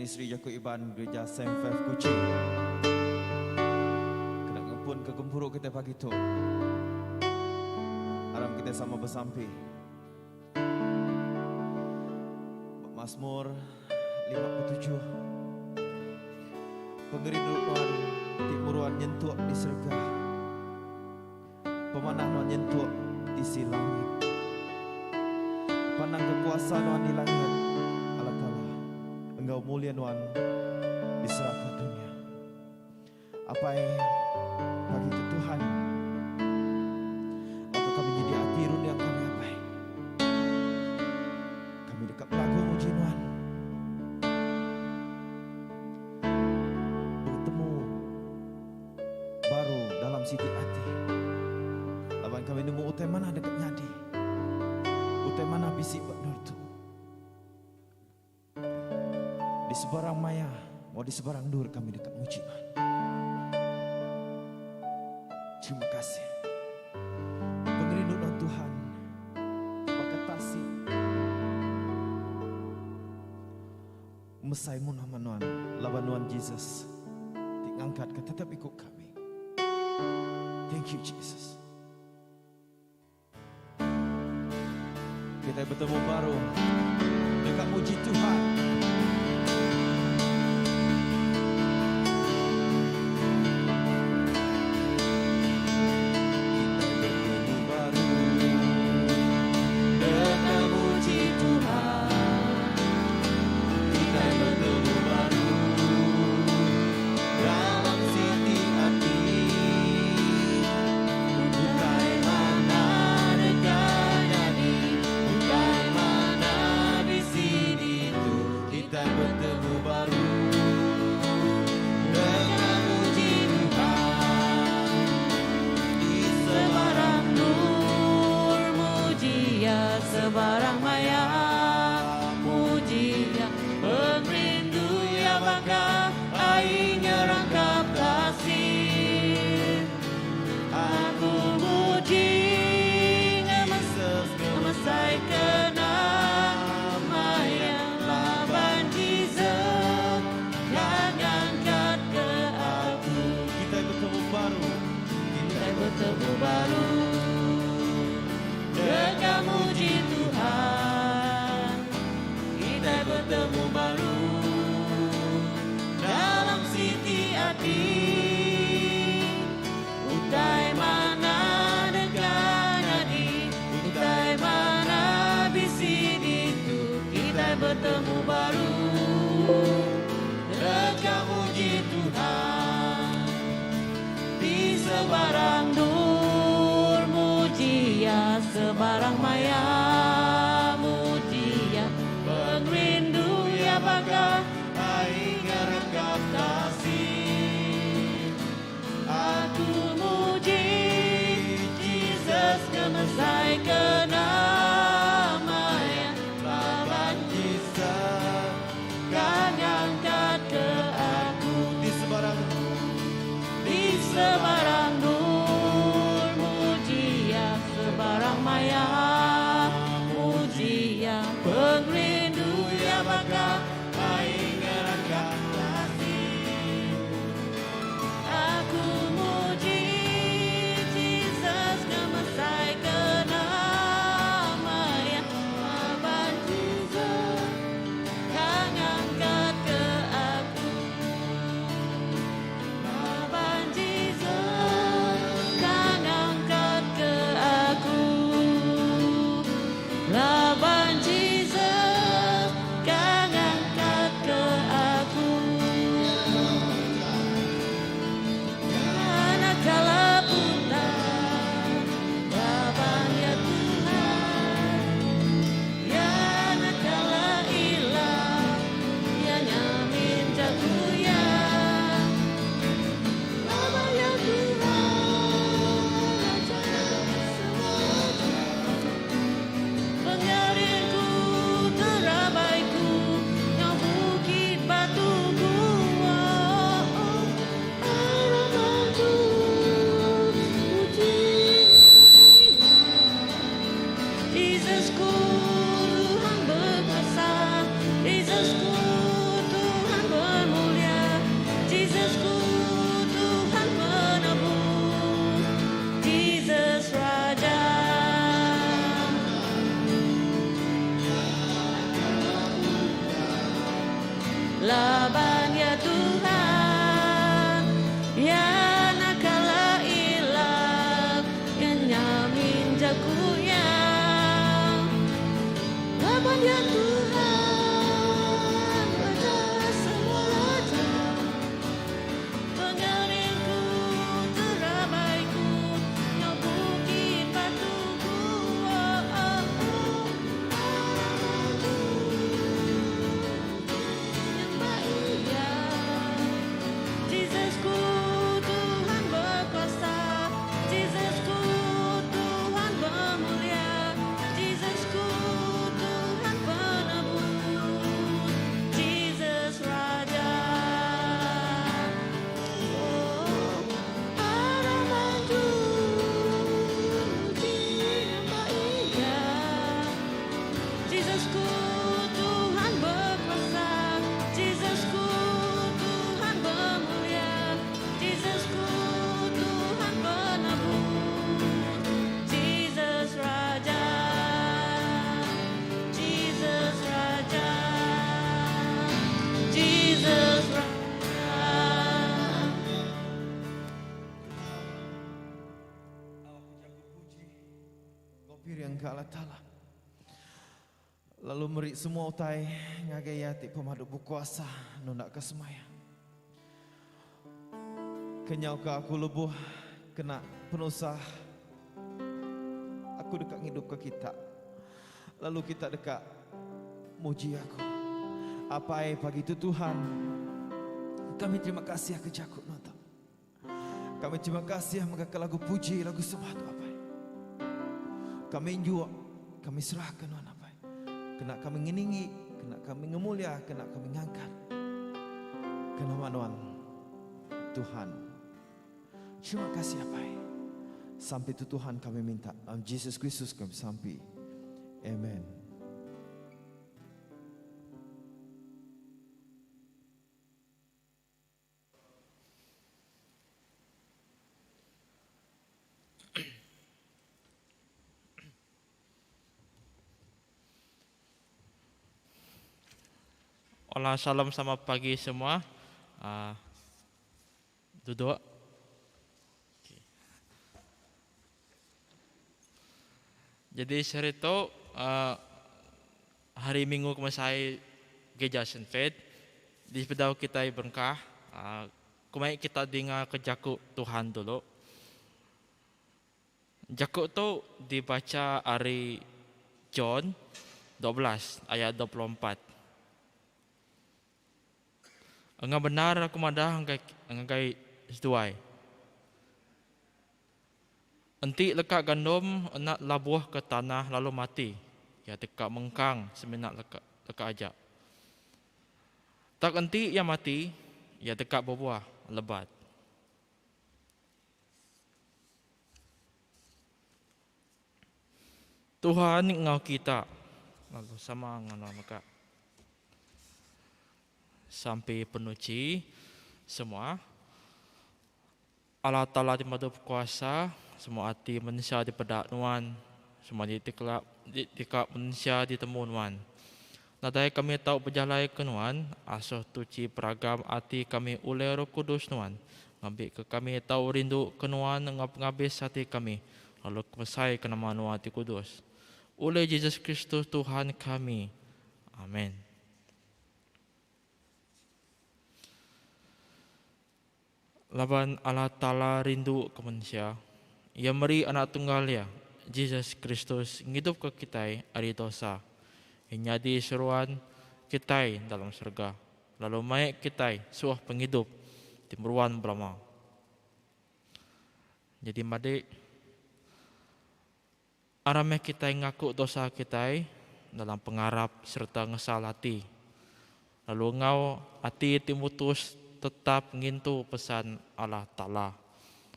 Ministri Jaku Iban Gerija Semfef Kuching. Kena ngempun ke gempuru kita pagi tu. Aram kita sama bersampi. Mazmur 57. Pengerindu Tuhan ti meruan nyentuk di serega. Pemanah nuan nyentuk tisi langit. Pandang ke kuasa nuan di langit, Allah Taala, enggau mulia nuan di serata dunya. Apai, pagi tu Tuhan, baka kami nyidi ati runding kami Apai. Kami deka belagu muji nuan. Betemu baru dalam siti ati. Laban kami nemu utai manah deka nyadi. Utai manah bisi ba endur tu. Di sebarang maya enggau di sebarang endur kami deka muji nuan. Terima kasih. Pengerindu nuan Tuhan baka tasik. Mesai mu nama nuan laban nuan Jesus ti ngangkatka tetap iku kami. Thank you Jesus. Kita betemu baru deka muji Tuhan. Kita betemu baru deka muji Tuhan. Kitai betemu baru dalam siti ati. Utai mana deka nyadi, utai mana bisi ditu. Kitai betemu baru deka muji Tuhan. Di Sebarang nur muji Iya, sebarang maya muji Iya. Pengerindu Iya baka ai nyerangkap tasik. Aku muji Jesus ngemesai ke nama Iya laban Jesus yang ngangkat ke aku. Kitai betemu baru. Kitai betemu baru deka muji Tuhan. Kitai betemu baru dalam siti ati. Utai mana deka nyadi, utai mana bisi ditu. Kitai betemu baru deka muji Tuhan. Di sebarang dur muji Iya, sebarang maya muji Iya. Pengerindu Iya baka ai ngerengkap tasik. Aku muji Jesus ngemesai ke nama Iya laban Jesus kan ngangkat ke aku. Di sebarang Di sebarang dur muji Iya, sebarang maya. Laban Iya Tuhan, Iya enda kala ilap, Iya nyamin jaku Iya. Laban Iya Tuhan, Raja semua raja, Pengeringku, terabai ku, Enggau bukit batu ku. Oh, oh, oh. Aram maju nyembah Iya. Jesus ku Tuhan berkuasa, Jesus ku Tuhan bermulia, Jesus ku Tuhan penebus, Jesus Raja. Oh, aram maju nyembah Iya. Jesus ku Tuhan berkuasa, Jesus ku Tuhan bermulia, Jesus ku Tuhan penebus, Jesus Raja, Jesus Raja, Jesus Raja. Awak jago puji Kau piring ke Allah Ta'ala. Lalu meri semua utai ngagai iya ti pemadu bekuasa nunda ke semaya. Kenyau ke aku lebuh kena penusah, aku deka ngidup ke kita. Lalu kita deka muji aku. Apai pagi tu Tuhan, kami terima kasih ke jaku nonton. Kami terima kasih mega ke lagu puji, lagu sembah tu Apai. Kami njuak, kami serahkan Tuhan Apai. Kena kami ngeninggi, kena kami ngemulia, kena kami ngangkat. Ke nama Tuhan, Tuhan. Terima kasih Apai. Sampai tu Tuhan kami minta. Dalam Jesus Kristus kami sampai. Amen. Hola, salam selamat pagi semua. Duduk. Okay. Jadi sehari tu hari Minggu kemesai Gereja Saint Faith di sebedau kitai berengkah kemai kita dinga ke jaku Tuhan dulu. Jaku tu dibacha ari John 12 ayat 24. Enggau bendar aku madah ngagai seduai. Enti leka gandum enda labuh ke tanah lalu mati, iya deka mengkang semina leka aja. Tang enti iya mati, iya deka bebuah lebat. Tuhan enggau kita lalu sama enggau mega. Sampi penuchi semua. Allah Taala ti madu bekuasa, semua ati mensia dipeda nuan, semua di dikela dika mensia ditemu nuan. Nadai kami tau bejalai ke nuan, asuh tuchi peragam ati kami ulih Roh Kudus nuan, ngambika kami tau rindu ke nuan enggau pengabis ati kami, lalu kemesai ke nama nuan ti kudus. Ulih Jesus Kristus Tuhan kami. Amen. Laban Allah Taala rindu ke mensia, Iya meri Anak Tunggal Iya, Jesus Kristus, ngidupka kitai ari dosa. Iya nyadi seruan kitai dalam serega, lalu mai kitai suah pengidup ti meruan belama. Nyadi madi, aram meh kitai ngaku dosa kitai dalam pengarap sereta ngesal ati, lalu enggau ati ti mutus tetap ngintu pesan Allah Taala,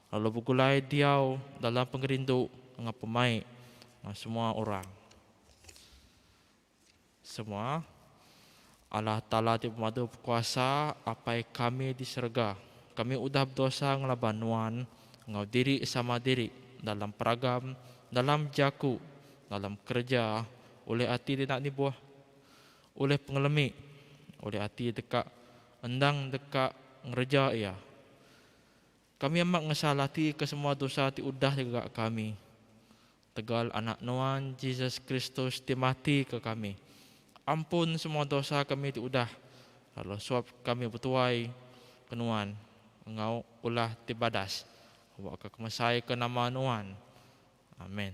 lalu begulai diau dalam pengerindu enggau pemaik enggau semua orang. Semua. Allah Taala ti Pemadu Bekuasa, Apai kami di serega, kami udah bedosa ngelaban Nuan enggau diri sama diri dalam peragam, dalam jaku, dalam kereja, ulih ati ti enda nibuh, ulih pengelemi, ulih ati deka Endang deka ngereja iya. Kami amat ngesal ati ke semua dosa ti udah digaga kami. Tegal Anak Nuan, Jesus Kristus, ti mati ke kami. Ampun semua dosa kami ti udah, lalu suap kami betuai ke Nuan enggau ulah ti badas, awakka kemesai ke nama Nuan. Amen.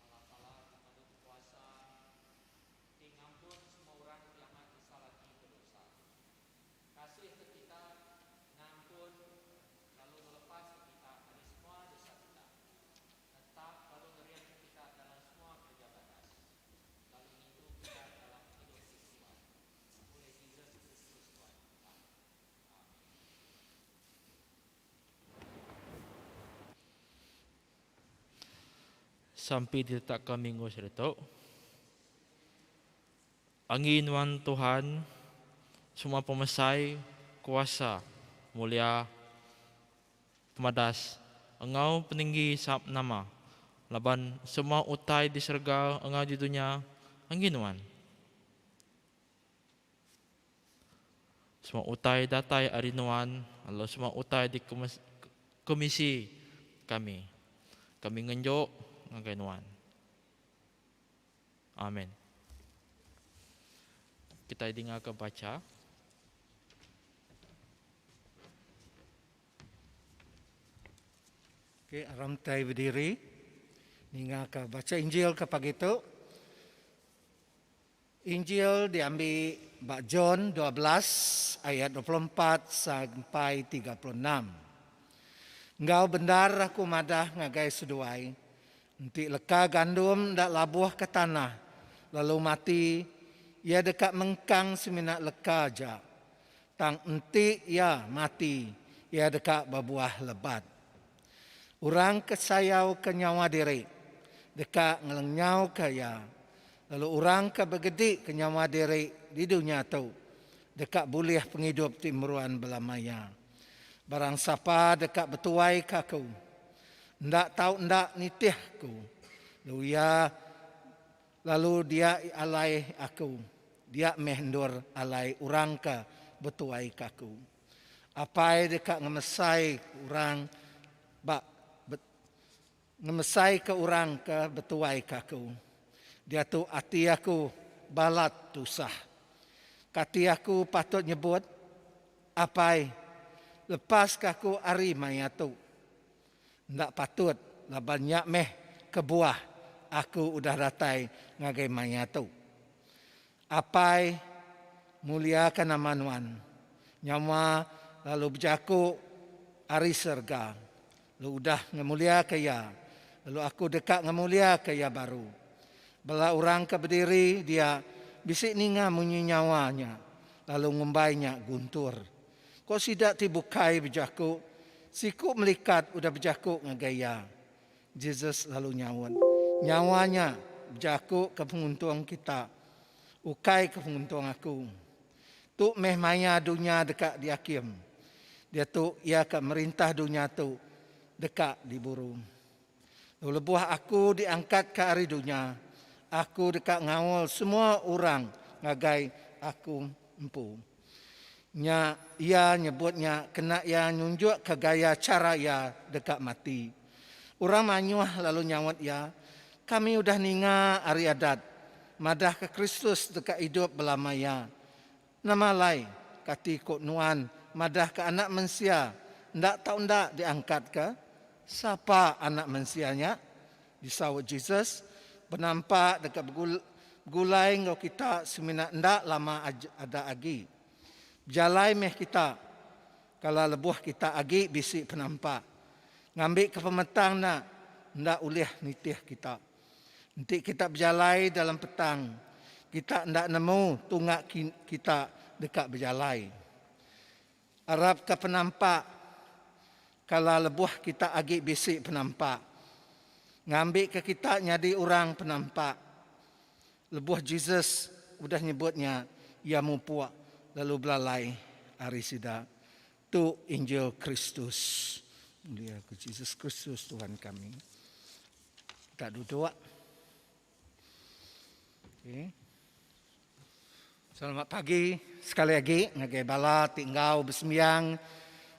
Allah Taala ti padu bekuasa, ti ngampun semua orang ti amat nesal ati ke dosa. Kasih ke kita, ngampun lalu ngelepaska kita ari semua dosa kita. Netap lalu ngeringka kita dalam semua kereja badas, lalu ngintu kita dalam pengidup ti meruan. Ulih Jesus Kristus Tuhan kita. Amin. Sampi ditetapka minggu saritu. Angi nuan Tuhan, semua pemesai, kuasa, mulia, pemadas, enggau peninggi sap nama, laban semua utai di serega enggau di dunya enggi nuan. Semua utai datai ari nuan, lalu semua utai dikemisi kami. Kami ngenjuk ngagai nuan. Amen. Kitai dingaka bacha. Okay, aram tai bediri ningaka bacha Injil ke pagi tu. Injil diambi ba John 12 ayat 24 sampai 36. Enggau bendar aku madah ngagai seduai, Enti leka gandum enda labuh ke tanah lalu mati, iya deka mengkang semina leka aja. Tang enti iya mati, iya deka bebuah lebat. Orang ke sayauka nyawa diri deka ngelenyauka iya, lalu orang ke begedika nyawa diri di dunya tu deka bulih pengidup ti meruan belama iya. Barang sapa deka betuaika aku, Enda tau enda nitih ku. Lalu iya lalu dia alai aku. Dia meh endur alai orang ke betuai ke aku. Apai deka ngemesai orang ba ngemesai ke orang ke betuai ke aku. Diatu ati aku balat tusah. Kati aku patut nyebut, Apai, lepaska aku ari maya tu. Enda patut laban nya meh kebuah aku udah datai ngagai maya tu. Apai, muliaka nama Nuan. Nyawa lalu bejaku ari serega, lalu udah ngemuliaka Iya, lalu aku deka ngemuliaka Iya baru. Bala orang ke bediri dia bisi ninga munyi nyawa nya, lalu ngumbai nya guntur. Ko sida ti bukai bejaku, Siku melikat udah bejaku ngagai iya. Jesus lalu nyaut, Nyawa nya bejaku ke penguntung kita, ukai ke penguntung aku. Tu meh maya dunya deka diakim. Diatu iya ke merintah dunya tu deka diburu. Lalu lebuh aku diangkatka ari dunya, aku deka ngaul semua orang ngagai aku empu. Nya iya nyebut nya kena iya nunjukka gaya chara iya deka mati. Orang mayuh lalu nyaut iya, Kami udah ninga ari Adat madahka Kristus deka idup belama iya. Nama alai, kati ku nuan madahka Anak Mensia enda tau enda diangkatka? Sapa Anak Mensia nya? Disaut Jesus, Penampak deka begulai enggau kita semina enda lama ada agi. Bejalai meh kita kala lebuh kita agi bisi penampak, ngambika pemetang nya enda ulih nitih kita. Enti kita bejalai dalam petang, kita enda nemu tunga kita deka bejalai. Arapka penampak kala lebuh kita agi bisi penampak, ngambika kita nyadi orang penampak. Lebuh Jesus udah nyebut nya, iya mupuk lalu belalai ari sida. Tu Injil Kristus. Mulia ke Jesus Kristus Tuhan kami. Kita duduk. Okay. Selamat pagi sekali agi ngagai bala ti enggau besembiang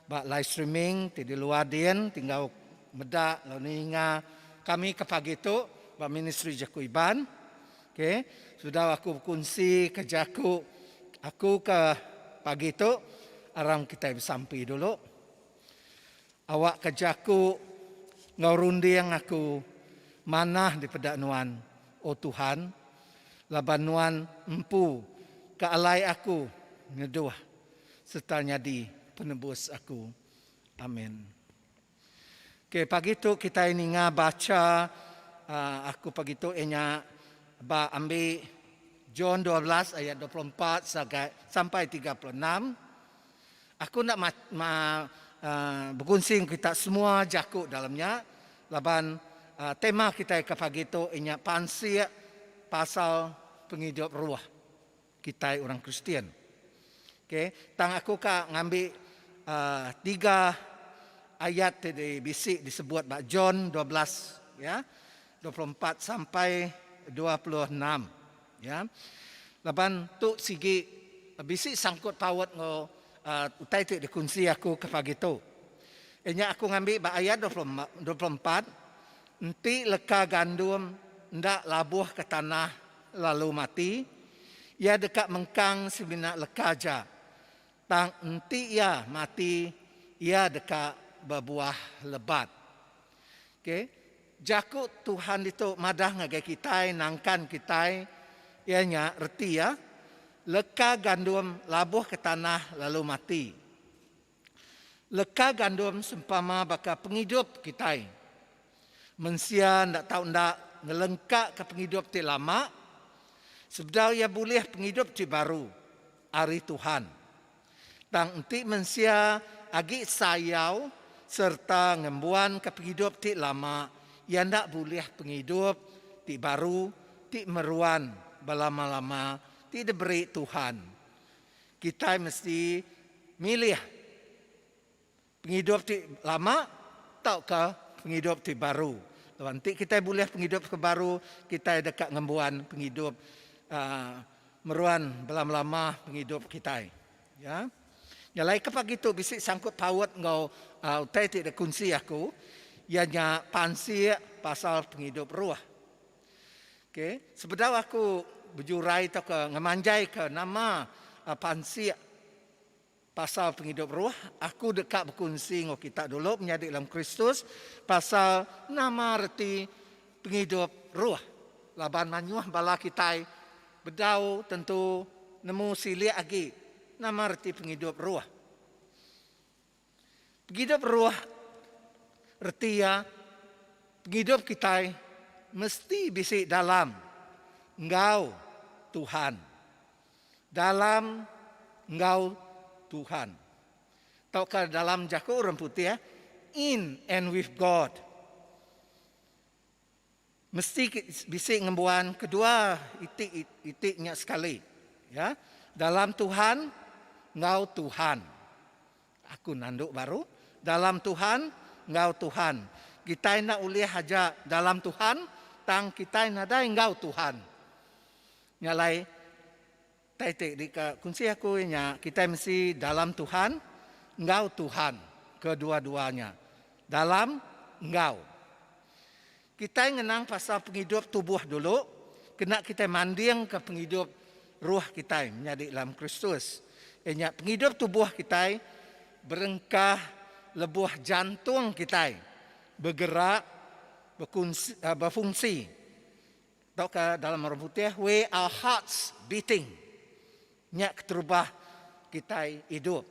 ba live streaming ti di luar din ti enggau meda lalu ninga kami ke pagi tu ba Ministri Jaku Iban. Ok, sudah aku bekunsi ke jaku aku ke pagi tu aram kitai besampi dulu. Awak ke jaku enggau runding aku manah dipeda Nuan, O Tuhan, laban Nuan empu ke alai aku ngeduh sereta nyadi Penebus aku. Amin. Okey, pagi tu kitai ninga bacha aku pagi tu iya nya ba ambi John 12 ayat 24 sampai 36. Aku enda ma ma bekunsi enggau kita semua jaku dalam nya laban tema kitai ke pagi tu inya pansik pasal pengidup ruh kitai orang Kristian. Okay, tang aku ka ngambi tiga ayat ti bisi disebut ba John 12 ya 24 sampai 26. Ya. Laban tu sigi bisi sangkut paut enggau utai ti dikunsi aku ke pagi tu. Iya nya aku ngambi ba ayat 24, enti leka gandum enda labuh ke tanah lalu mati, iya deka mengkang semina leka aja. Tang enti iya mati, iya deka bebuah lebat. Okay. Jaku Tuhan ditu madah ngagai kitai nangkan kitai iya nya reti iya, leka gandum labuh ke tanah lalu mati. Leka gandum sempama baka pengidup kitai. Mensia enda tau enda ngelengkaka pengidup ti lama sebedau iya bulih pengidup ti baru ari Tuhan. Tang enti mensia agi sayau sereta ngembuanka pengidup ti lama, iya enda bulih pengidup ti baru ti meruan belama-lama ti diberi Tuhan. Kitai mesti milih pengidup ti lama tauka pengidup ti baru. Laban enti kitai bulih pengidup ke baru, kitai deka ngembuan pengidup uhh meruan belama-lama pengidup kitai. Ya. Nya alai ke pagi tu bisi sangkut paut enggau uhh utai ti dikunsi aku iya nya pansik pasal pengidup ruh. Okey, sebedau aku bejurai tauka ngemanjaika nama pansik Pasal pengidup ruh, aku deka bekunsi enggau kita dulu menyadi dalam Kristus pasal nama reti pengidup ruh. Laban mayuh bala kitai bedau tentu nemu silik agi nama reti pengidup ruh. Pengidup ruh reti iya pengidup kitai mesti bisi dalam enggau Tuhan. Dalam enggau Tuhan. Tauka dalam jaku orang putih, in and with God. Mesti bisi ngembuan kedua iti iti nya sekali. Ya, dalam Tuhan enggau Tuhan. Aku nandu baru, dalam Tuhan enggau Tuhan. Kitai enda ulih aja dalam Tuhan, tang kitai nadai enggau Tuhan. Nya alai, tai ti deka kunsi aku iya nya, kitai mesti dalam Tuhan enggau Tuhan, kedua-dua nya. Dalam enggau. Kitai ngenang pasal pengidup tubuh dulu, kena kitai mandingka pengidup ruh kitai menyadi dalam Kristus. Iya nya pengidup tubuh kitai berengkah lebuh jantung kitai begerak, befungsi. Tauka dalam orang putih, we are hearts beating. Nya keterubah kitai idup.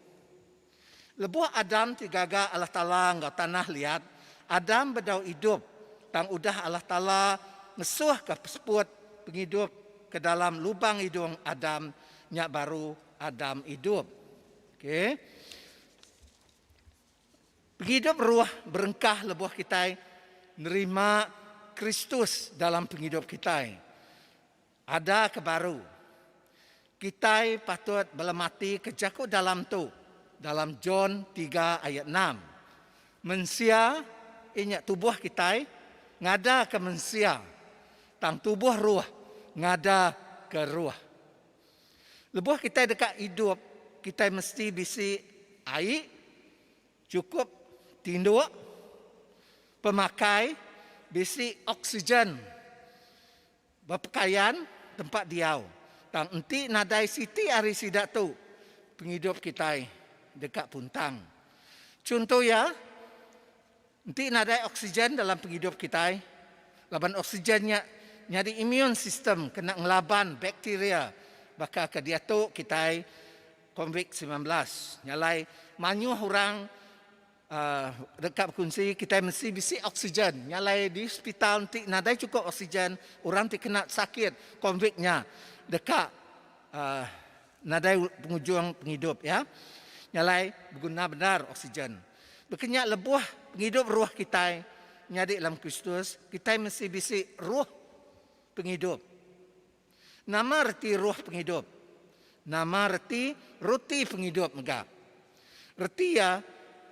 Lebuh Adam ti gaga Allah Taala enggau tanah liat, Adam bedau idup tang udah Allah Taala ngesuhka peseput pengidup ke dalam lubang idung Adam, nya baru Adam idup. Okay. Pengidup ruh berengkah lebuh kitai nerima Kristus dalam pengidup kitai. Ada ke baru. Kitai patut belemati ke jaku dalam tu dalam John tiga ayat enam. Mensia, iya nya tubuh kitai, ngadaka mensia, tang tubuh ruh ngadaka ruh. Lebuh kitai deka idup, kitai mesti bisi ai, chukup tinduk, pemakai, bisi oksigen, bepekayan, tempat diau. Tang enti nadai siti ari sida tu, pengidup kitai deka puntang. Chunto iya, Enti nadai oksigen dalam pengidup kitai, laban oksigen nya nyadi immune system kena ngelaban bakteria baka ke diatu kitai Covid 19. Nya alai mayuh orang uhh deka bekunsi kitai mesti bisi oksigen. Nya alai di hospital enti nadai chukup oksigen orang ti kena sakit Covid nya deka uhh nadai pengujung pengidup iya. Nya alai beguna bendar oksigen. Baka nya lebuh pengidup ruh kitai nyadi dalam Kristus, kitai mesti bisi ruh pengidup. Nama reti ruh pengidup? Nama reti roti pengidup mega? Reti iya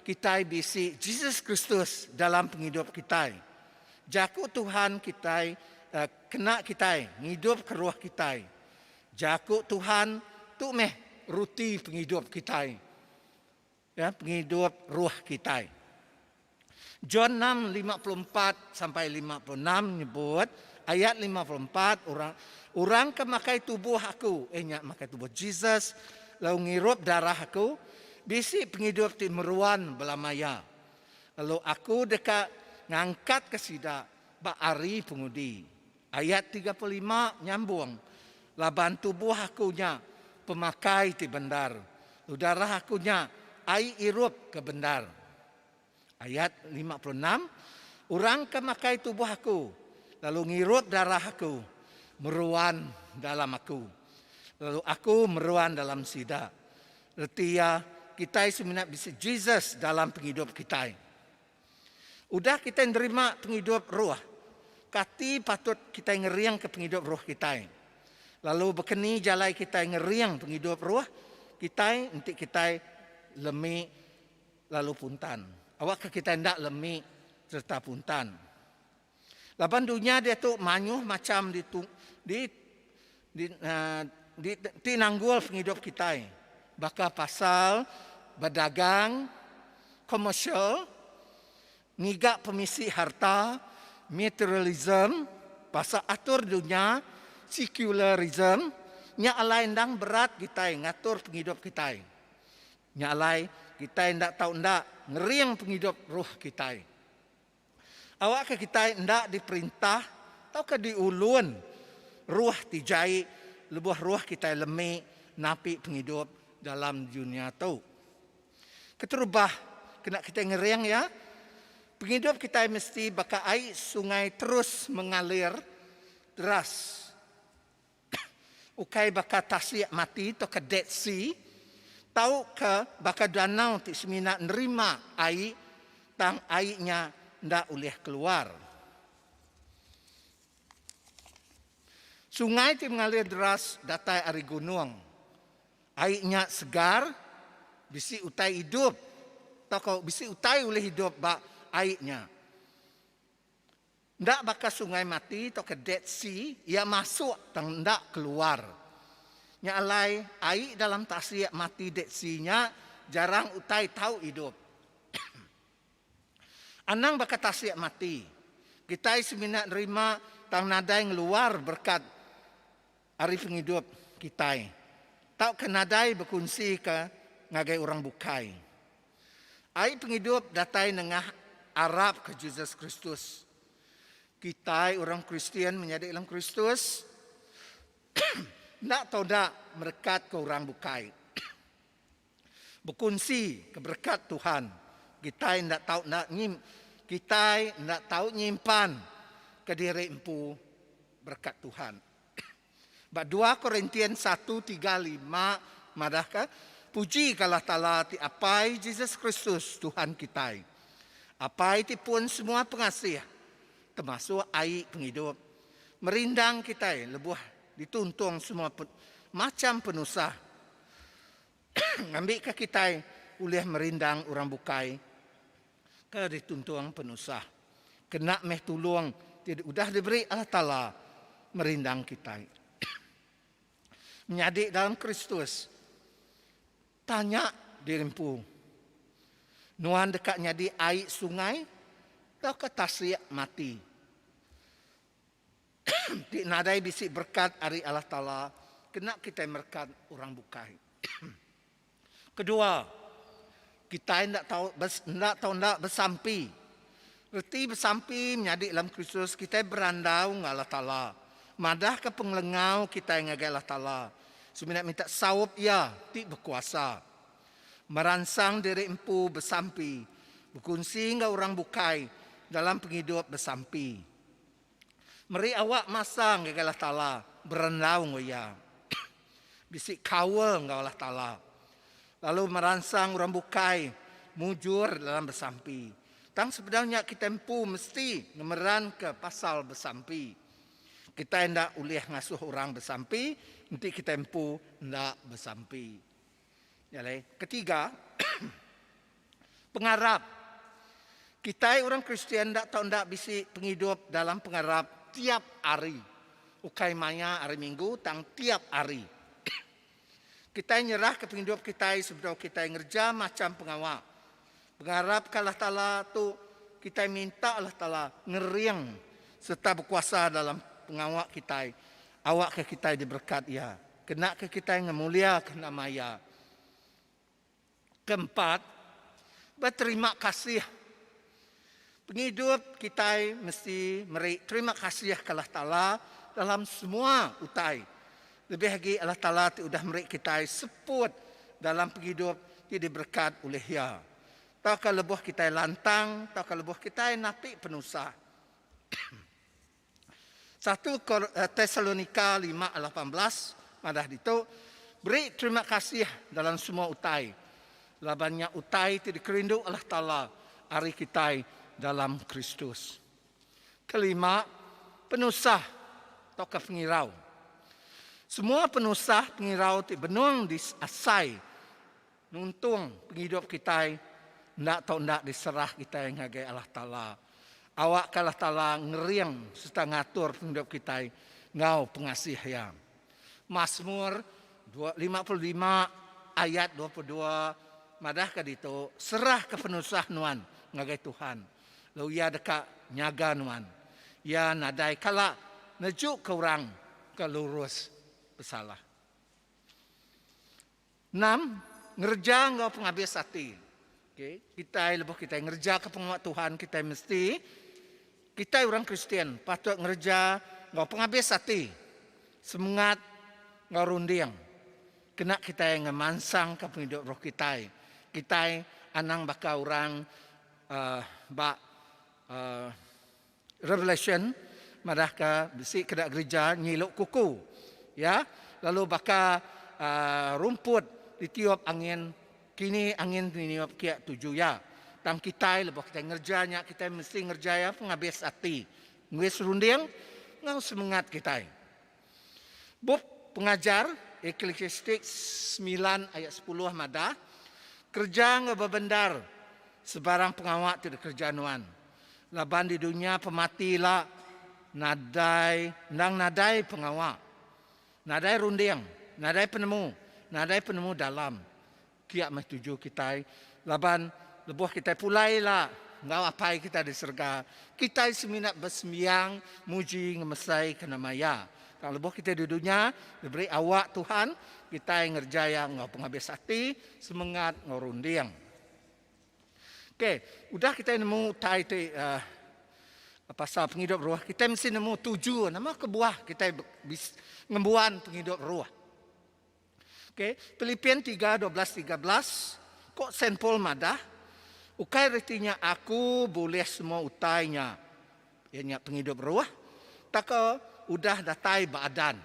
kitai bisi Jesus Kristus dalam pengidup kitai. Jaku Tuhan kitai kena kitai ngidupka ruh kitai. Jaku Tuhan tu meh ruti pengidup kitai. Ya, pengidup ruh kitai. John 6, 54 sampai 56 nyebut, ayat 54, orang orang ke makai tubuh aku, eh nya makai tubuh Jesus, lalu ngirup darah aku, bisi pengidup ti meruan belama iya. Lalu aku deka ngangkatka sida ba hari pengudi. Ayat 35 nyambung, Laban tubuh aku nya pemakai ti bendar, lalu darah aku nya ai irup ke bendar. Ayat 56, Orang ke makai tubuh aku, lalu ngirup darah aku, meruan dalam aku, lalu aku meruan dalam sida. Reti iya, kitai semina bisi Jesus dalam pengidup kitai. Udah kitai nerima pengidup roh, kati patut kitai ngeringka pengidup roh kitai? Lalu baka ni jalai kitai ngering pengidup roh kitai enti kitai lemi lalu puntan? Awakka kitai enda lemi sereta puntan. Laban dunya diatu mayuh macham di di di di ti nanggul pengidup kitai baka pasal bedagang, komersial, ngiga pemisi harta, materialism, pasal atur dunya, secularism, nya alai endang berat kitai ngatur pengidup kitai. Nya alai kitai enda tau enda ngering pengidup roh kitai. Awakka kitai enda diperintah tauka diulun ruh ti jai lebuh ruh kitai lemi napi pengidup dalam dunya tu. Keterubah, kena kitai ngering iya, pengidup kitai mesti baka ai sungai terus mengalir deras. Ukai baka tasik mati tauka Dead Sea, tauka baka danau ti semina nerima ai tang ai nya enda ulih keluar. Sungai ti mengalir deras datai ari gunung. Ai nya segar, bisi utai idup tauka bisi utai ulih idup ba ai nya. Enda baka Sungai Mati tauka Dead Sea, iya masuk tang enda keluar. Nya alai, ai dalam tasik mati Dead Sea nya jarang utai tau idup. Anang baka tasik mati. Kitai semina nerima tang nadai ngeluar berekat ari pengidup kitai tauka nadai bekunsika ngagai orang bukai. Ai pengidup datai nengah arapka Jesus Kristus. Kitai orang Kristian menyadi dalam Kristus enda tau enda merekatka orang bukai. Bekunsi ke berekat Tuhan. Kitai enda tau enda nyim kitai enda tau nyimpan kediri empu berekat Tuhan. Ba dua Korintian satu tiga lima madahka, Puji ka Allah Taala ti Apai Jesus Kristus Tuhan kitai. Apai ti pun semua pengasih, temasuk ai pengidup, merindang kitai lebuh dituntung semua macham penusah. Ngambika kitai ulih merindang orang bukai ke dituntung penusah. Kena meh tulung ti udah diberi Allah Taala merindang kitai. Menyadi dalam Kristus, tanya diri empu, Nuan deka nyadi ai sungai tauka tasik mati? Ti nadai bisi berekat ari Allah Taala kena kitai merekat orang bukai. Kedua, kitai enda tau enda tau enda besampi. Reti besampi menyadi dalam Kristus kitai berandau enggau Allah Taala, madahka pengelengau kitai ngagai Allah Taala, semina minta saup Iya ti bekuasa. Meransang diri empu besampi, bekunsi enggau orang bukai dalam pengidup besampi. Meri awak masa ngagai Allah Taala berandau enggau Iya. Bisi kaul enggau Allah Taala. Lalu meransang orang bukai mujur dalam besampi. Tang sebedau nya kitai empu mesti ngemeranka pasal besampi. Kitai enda ulih ngasuh orang besampi enti kitai empu enda besampi. Nya alai, ketiga, pengarap. Kitai orang Kristian enda tau enda bisi pengidup dalam pengarap tiap hari. Ukai maya Hari Minggu tang tiap hari. Kitai nyerahka pengidup kitai sebedau kitai ngereja macham pengawa. Pengarap ke Allah Taala tu kitai minta Allah Taala ngering sereta bekuasa dalam pengawa kitai awakka kitai diberekat Iya, kenaka kitai ngemuliaka nama Iya. Keempat, beterima kasih. Pengidup kitai mesti meri terima kasih ke Allah Taala dalam semua utai. Lebih agi Allah Taala ti udah meri kitai seput dalam pengidup ti diberekat ulih Iya. Tauka lebuh kitai lantang tauka lebuh kitai napi penusah. Satu Tesalonika lima ayat 18 madah ditu, Beri terima kasih dalam semua utai, laban nya utai ti dikerindu Allah Taala ari kitai dalam Kristus. Kelima, penusah tauka pengirau. Semua penusah pengirau ti benung diasai Nuntung pengidup kitai enda tau enda diserah kitai ngagai Allah Taala. Awakka Allah Taala ngering sereta ngatur pengidup kitai enggau pengasih Iya. Masmur 55 ayat 22 madahka ditu, Serahka penusah nuan ngagai Tuhan, lalu Iya deka nyaga nuan. Iya nadai kala nejuka orang ke lurus besalah. Enam, ngereja enggau pengabis ati. Okay. Kitai lebuh kitai ngereja ke pengawa Tuhan, kitai mesti kitai orang Kristian patut ngereja enggau pengabis ati, semengat enggau runding kena kitai ngemansangka pengidup roh kitai. Kitai anang baka orang uh, ba uh, Revelation madahka bisi keda gerija nyilu kuku iya lalu baka rumput ditiup angin kini angin niup kia tuju iya. Tang kitai lebuh kitai ngereja nya kitai mesti ngereja iya pengabis ati, ngwis runding enggau semengat kitai. Bup Pengajar, Eklesiastik semilan ayat sepuluh madah, Kereja enggau bebendar sebarang pengawa ti dikereja nuan, laban di dunya pemati ila nadai endang nadai pengawa, nadai runding, nadai penemu, nadai penemu dalam. Kia meh tuju kitai laban lebuh kitai pulai ila enggau Apai kitai di serega, kitai semina besembiang muji ngemesaika nama Iya. Tang lebuh kitai di dunya diberi awak Tuhan, kitai ngereja iya enggau pengabis ati, semengat enggau runding. Okey, udah kitai nemu utai ti uhh pasal pengidup roh, kitai mesti nemu tuju nama kebuah kitai ngembuan pengidup roh. Okey, Pilipian tiga 12 13, ko Saint Paul madah, ukai reti nya aku bulih semua utai nya, iya nya pengidup roh, taka udah datai ba adan.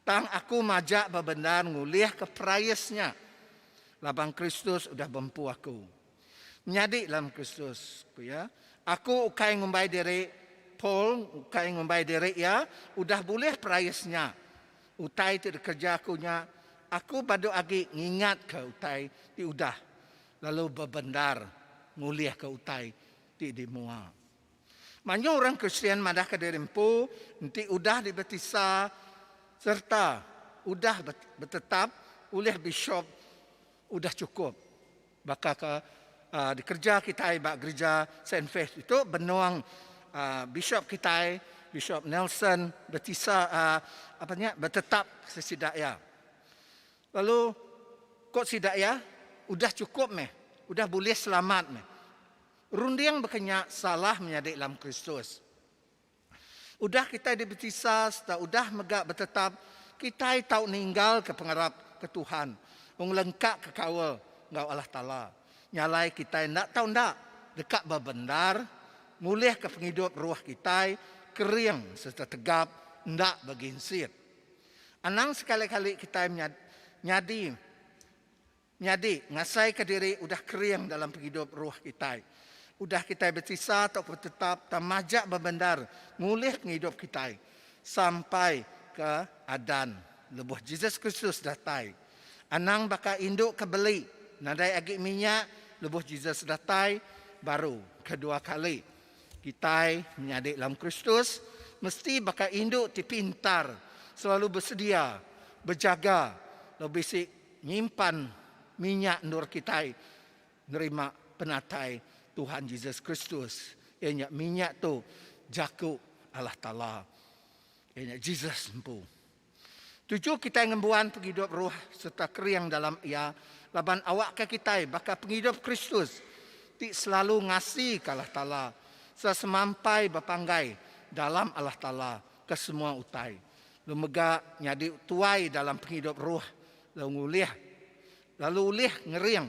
Tang aku majak bebendar ngulihka perais nya, laban Kristus udah bempu aku. Menyadi dalam Kristus, ku iya, aku ukai ngumbai diri, Paul ukai ngumbai diri iya udah bulih perais nya. Utai ti dikereja aku nya, aku badu agi ngingatka utai ti udah lalu bebendar ngulihka utai ti dimua. Mayuh orang Kristian madahka diri empu enti udah dibaptisa sereta. udah betetap ulih bishop udah chukup. Baka ke dikereja kitai ba gerija Saint Faith ditu benung bishop kitai Bishop Nelson betisa apa nya betetap sida iya. Lalu ko sida iya udah chukup meh udah bulih selamat meh. Runding baka nya salah menyadi dalam Kristus. Udah kitai dibetisa sereta udah mega betetap, kitai tau ninggalka pengarap ke Tuhan ngelengkaka kaul enggau Allah Taala. Nya alai kitai enda tau enda deka bebendar ngulihka pengidup ruh kitai kering sereta tegap enda beginsit. Anang sekali-kali kitai nyadi Nyadi, ngasaika diri udah kering dalam pengidup ruh kitai. Udah kitai betisa tauka betetap tang majak bebendar ngulih pengidup kitai sampai ke adan lebuh Jesus Kristus datai. Anang baka indu ke beli nadai agi minyak lebuh Jesus datai baru kedua kali. Kitai menyadi dalam Kristus mesti baka indu ti pintar selalu besedia, bejaga lalu bisi Nyimpan minyak endur kitai nerima penatai Tuhan Jesus Kristus, iya nya minyak tu Jaku Allah Taala, iya nya Jesus empu. Tuju kitai ngembuan pengidup roh sereta kering dalam iya laban awakka kitai baka pengidup Kristus ti selalu ngasika Allah Taala sereta semampai bepanggai dalam Allah Taala ke semua utai. Lalu mega nyadi tuai dalam pengidup roh lalu ngulih lalu ulih ngering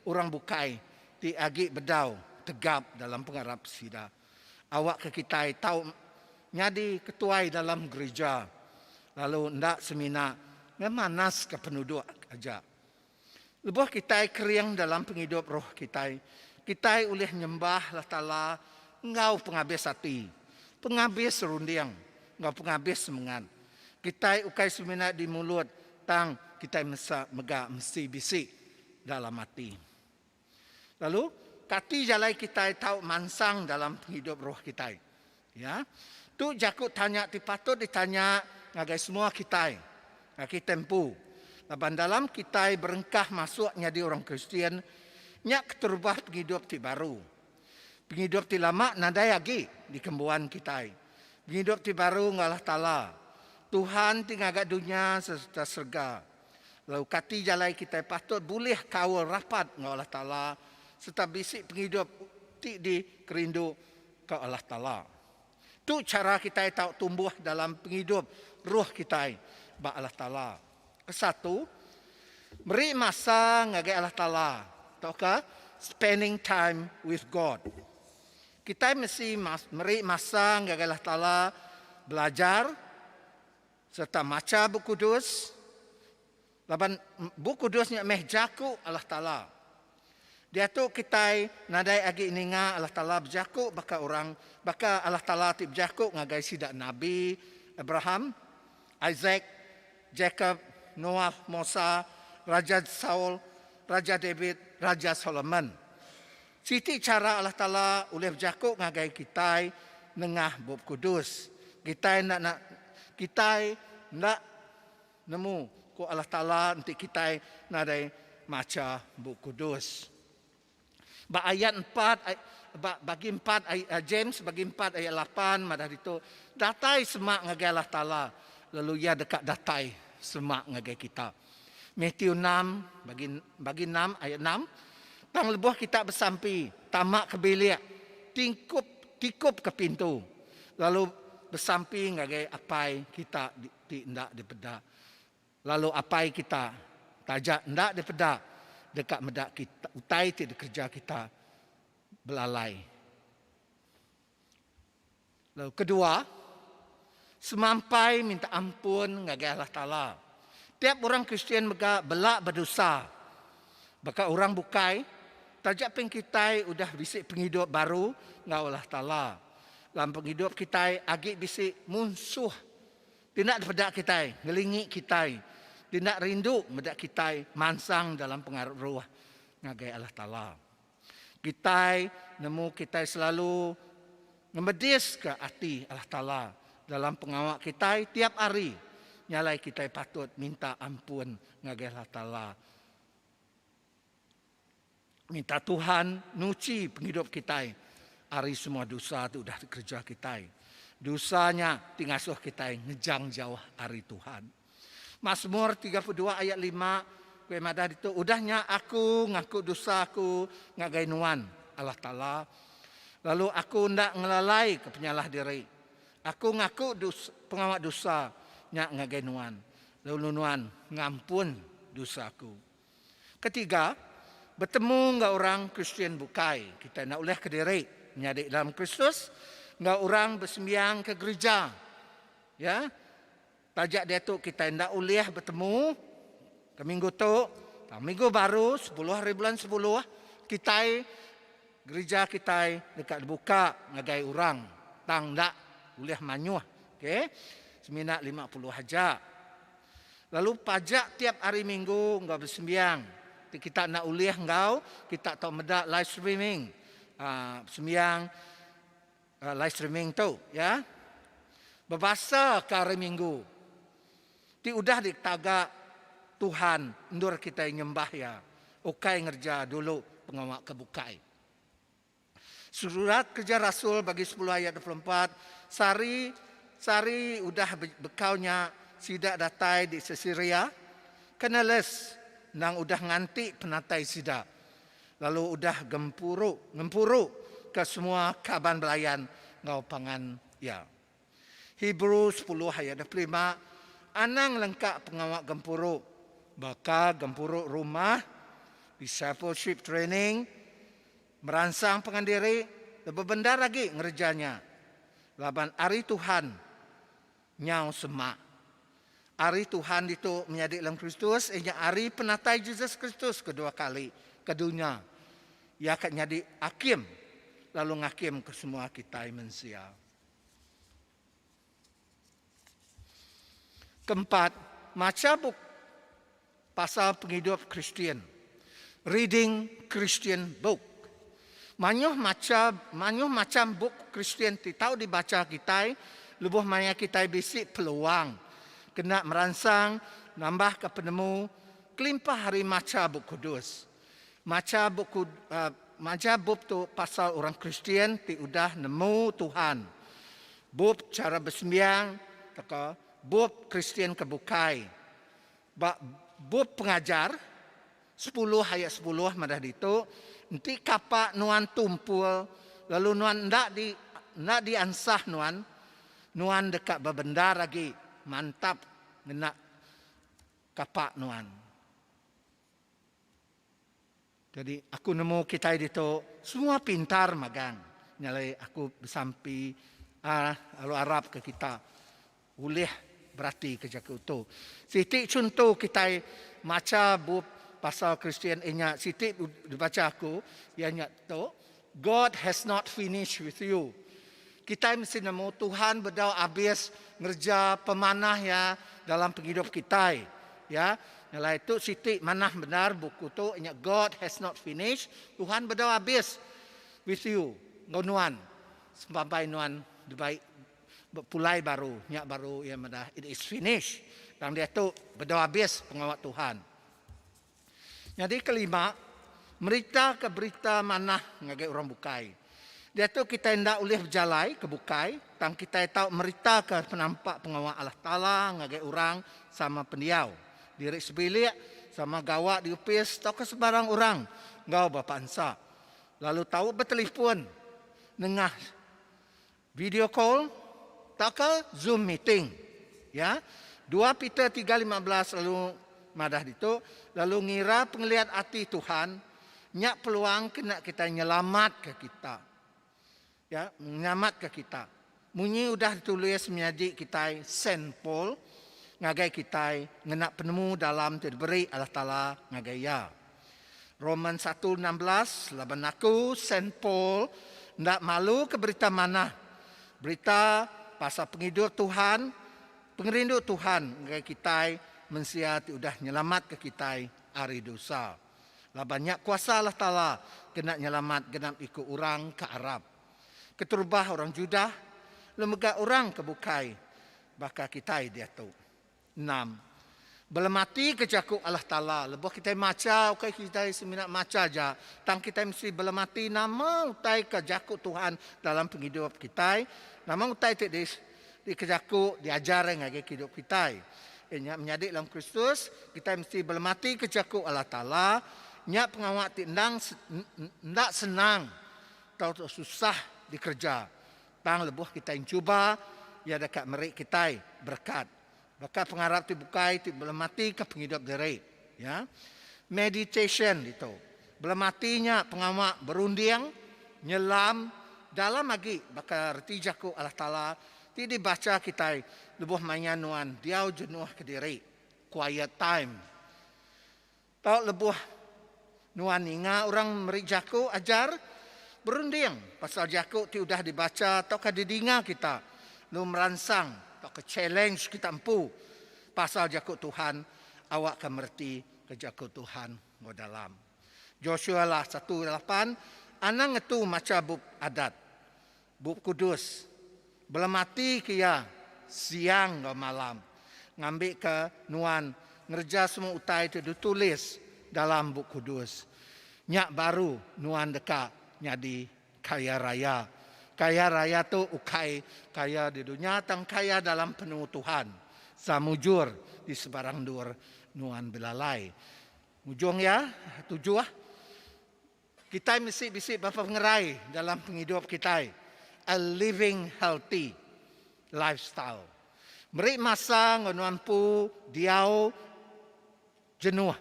orang bukai ti agi bedau tegap dalam pengarap sida. Awakka kitai tau nyadi ketuai dalam gerija lalu enda semina ngemanaska penuduk aja. Lebuh kitai kering dalam pengidup roh kitai, kitai ulih nyembah Allah Taala enggau pengabis ati, pengabis runding, enggau pengabis semengat. Kitai ukai semina di mulut tang kitai mesa mega mesti bisi dalam ati. Lalu, kati jalai kitai tau mansang dalam pengidup roh kitai? Ya. Tu jaku tanya ti patut ditanya ngagai semua kitai, ngagai kitai empu. Laban dalam kitai berengkah masuk nyadi orang Kristian, nya keterubah pengidup ti baru. Pengidup ti lama nadai agi dikembuan kitai. Pengidup ti baru enggau Allah Taala, Tuhan ti ngaga dunya sereta serega. Lalu kati jalai kitai patut bulih kaul rapat enggau Allah Taala sereta bisi pengidup ti dikerindu Ke Allah Taala. Tu chara kitai tau tumbuh dalam pengidup ruh kitai ba Allah Taala. Kesatu, meri masa ngagai Allah Taala tauka spending time with God. Kitai mesti meri masa ngagai Allah Taala belajar sereta macha Bup Kudus. Laban Bup Kudus nya meh jaku Allah Taala. Diatu kitai nadai agi ninga Allah Taala bejaku baka orang, baka Allah Taala ti bejaku ngagai sida nabi Abraham, Isaac, Jakob, Noah, Mosa, Raja Saul, Raja David, Raja Solomon. Siti chara Allah Taala ulih bejaku ngagai kitai nengah Bup Kudus. Kitai enda kitai enda Nemu ku Allah Taala enti kitai nadai macha Bup Kudus. Ba ayat empat ba bagi empat James bagi empat ayat lapan madah ditu, datai semak ngagai Allah Taala lalu iya deka datai semak ngagai kita. Matthew enam bagi bagi enam ayat enam, tang lebuh kita besampi tama ke bilik tingkup tikup ke pintu lalu besampi ngagai Apai kita ti enda dipeda. Lalu Apai kita, taja enda dipeda, deka meda kita, utai ti dikereja kita belalai. Lalu kedua, semampai minta ampun ngagai Allah Taala. Tiap orang Kristian mega bela bedosa. Baka orang bukai, taja pen kitai udah bisi pengidup baru enggau Allah Taala. Dalam pengidup kitai agi bisi munsuh Ti enda dipeda kitai, ngelingi kitai, ti enda rindu meda kitai mansang dalam pengarap ruh ngagai Allah Taala. Kitai nemu kitai selalu ngemediska ati Allah Taala dalam pengawa kitai tiap hari. Nya alai kitai patut minta ampun ngagai Allah Taala. Minta Tuhan nuchi pengidup kitai ari semua dosa ti udah dikereja kitai. Dosa nya ti ngasuh kitai ngejang jauh ari Tuhan. Masmur 32 ayat 5 ku iya madah ditu, Udah nya aku ngaku dosa aku ngagai Nuan, Allah Taala, lalu aku enda ngelalaika penyalah diri. Aku ngaku pengawa dosa nya ngagai Nuan, lalu Nuan ngampun dosa aku. Ketiga, betemu enggau orang Kristian bukai. Kitai enda ulih kediri menyadi dalam Kristus enggau orang besembiang ke gerija. Ya. Taja diatu kitai enda ulih betemu ke minggu tu, tang minggu baru sepuluh hari bulan sepuluh kitai gerija kitai deka dibuka ngagai orang tang enda ulih mayuh. Okey. Semina 50 aja. Lalu pajak tiap hari minggu enggau besembiang. Ti kita enda ulih enggau, kita tau meda live streaming aaa besembiang aaa live streaming tu ya. Bebasa ke hari minggu ti udah ditaga Tuhan endur kitai nyembah iya ukai ngereja dulu pengawa ke bukai. Surat Kereja Rasul bagi sepuluh ayat 24, Sehari sehari udah bekau nya sida datai di Siseria, Kornelius endang udah nganti penatai sida, lalu udah gempuru ngempuru ke semua kaban belayan enggau pangan iya. Hebrew sepuluh ayat 25, Anang lengka pengawa gempuru baka gempuru rumah, discipleship training, Meransang pengan diri lebih bendar agi ngereja nya laban ari Tuhan nyau semak. Ari Tuhan ditu menyadi dalam Kristus iya nya ari penatai Jesus Kristus kedua kali ke dunya. Iya ka nyadi akim lalu ngakim ke semua kitai mensia. Keempat, macha bup pasal pengidup Kristian. Reading Christian Book. Mayuh macha mayuh macham bup Kristian ti tau dibacha kitai lebuh maya kitai bisi peluang kena meransang nambahka penemu kelimpah ari macha Bup Kudus. Macha bup macha bup tu pasal orang Kristian ti udah nemu Tuhan. Bup chara besembiang tauka bup Kristian ke bukai. Ba bup Pengajar sepuluh ayat sepuluh madah ditu, enti kapa nuan tumpul lalu nuan enda di enda diansah nuan, nuan deka bebendar agi mantap ngena kapa nuan. Jadi aku nemu kitai ditu semua pintar magang. Nya alai aku besampi lalu arap ke kita ulih berati ke jaku tu. Siti chunto kitai macha bup pasal Kristian inya siti dibacha aku iya nya tu God has not finished with you. Kitai mesti nemu Tuhan bedau abis ngereja pemanah iya dalam pengidup kitai. Ya, nyelai tu siti manah bendar buku tu inya God has not finished, Tuhan bedau abis with you enggau nuan semampai nuan dibai pulai baru nya baru iya madah it is finished. Tang diatu bedau abis pengawa Tuhan. Nyadi kelima, meritaka berita manah ngagai orang bukai. Diatu kitai enda ulih bejalai ke bukai, tang kitai tau meritaka penampak pengawa Allah Taala ngagai orang sama pendiau, diri sebilik, sama gawa di opis tauka sebarang orang enggau ba pansa, lalu tau betelefon nengah video call tauka Zoom meeting. Ya. 2 Peter 3:15 lalu madah ditu, lalu ngira pengeliat ati Tuhan nya peluang kena kitai nyelamatka kita. Ya, nyelamatka kita. Munyi udah ditulis menyadi kitai Saint Paul ngagai kitai ngena penemu dalam ti diberi Allah Taala ngagai iya. Romans 1:16 Laban aku, Saint Paul, enda malu ke Berita Manah, berita pasal pengidup Tuhan, pengerindu Tuhan ngagai kitai mensia ti udah nyelamatka kitai ari dosa. Laban nya kuasa Allah Taala kena nyelamat genap iku orang ke arap. Keterubah orang Judah, lalu mega orang ke bukai baka kitai diatu. Enam. Belemati ke jaku Allah Taala. Lebuh kitai macha, ukai kitai semina macha aja, tang kitai mesti belemati nama utai ke jaku Tuhan dalam pengidup kitai, nama utai ti di dikejaku, diajar ngagai kidup kitai. Iya nya menyadi dalam Kristus, kitai mesti belemati ke jaku Allah Taala. Nya pengawa ti endang enda senang tauka susah dikereja. Tang lebuh kitai enchuba, iya deka meri kitai berekat. Baka pengarap ti bukai ti belematika pengidup diri. Ya. Meditation ditu. Belemati nya pengawa berunding, nyelam, dalam agi baka reti jaku Allah Taala ti dibacha kitai lebuh maya nuan diau jenuh kediri, quiet time. Tau lebuh nuan ninga orang meri jaku ajar, berunding pasal jaku ti udah dibacha tauka didinga kita lalu meransang tauka challenge kita empu pasal jaku Tuhan awakka mereti ke jaku Tuhan enggau dalam. Joshua lah 1:8 Anang ngetu macha bup Adat, Bup Kudus, Belemati ke iya siang enggau malam, ngambika nuan ngereja semua utai ti ditulis dalam Bup Kudus. Nya baru nuan deka nyadi kaya raya. Kaya raya tu ukai kaya di dunya tang kaya dalam penemu Tuhan. Sa mujur di sebarang endur nuan belalai. Ngujung iya, tujuh. Kitai mesti bisi bepengerai dalam pengidup kitai, a living healthy lifestyle. Meri masa enggau nuan empu diau jenuh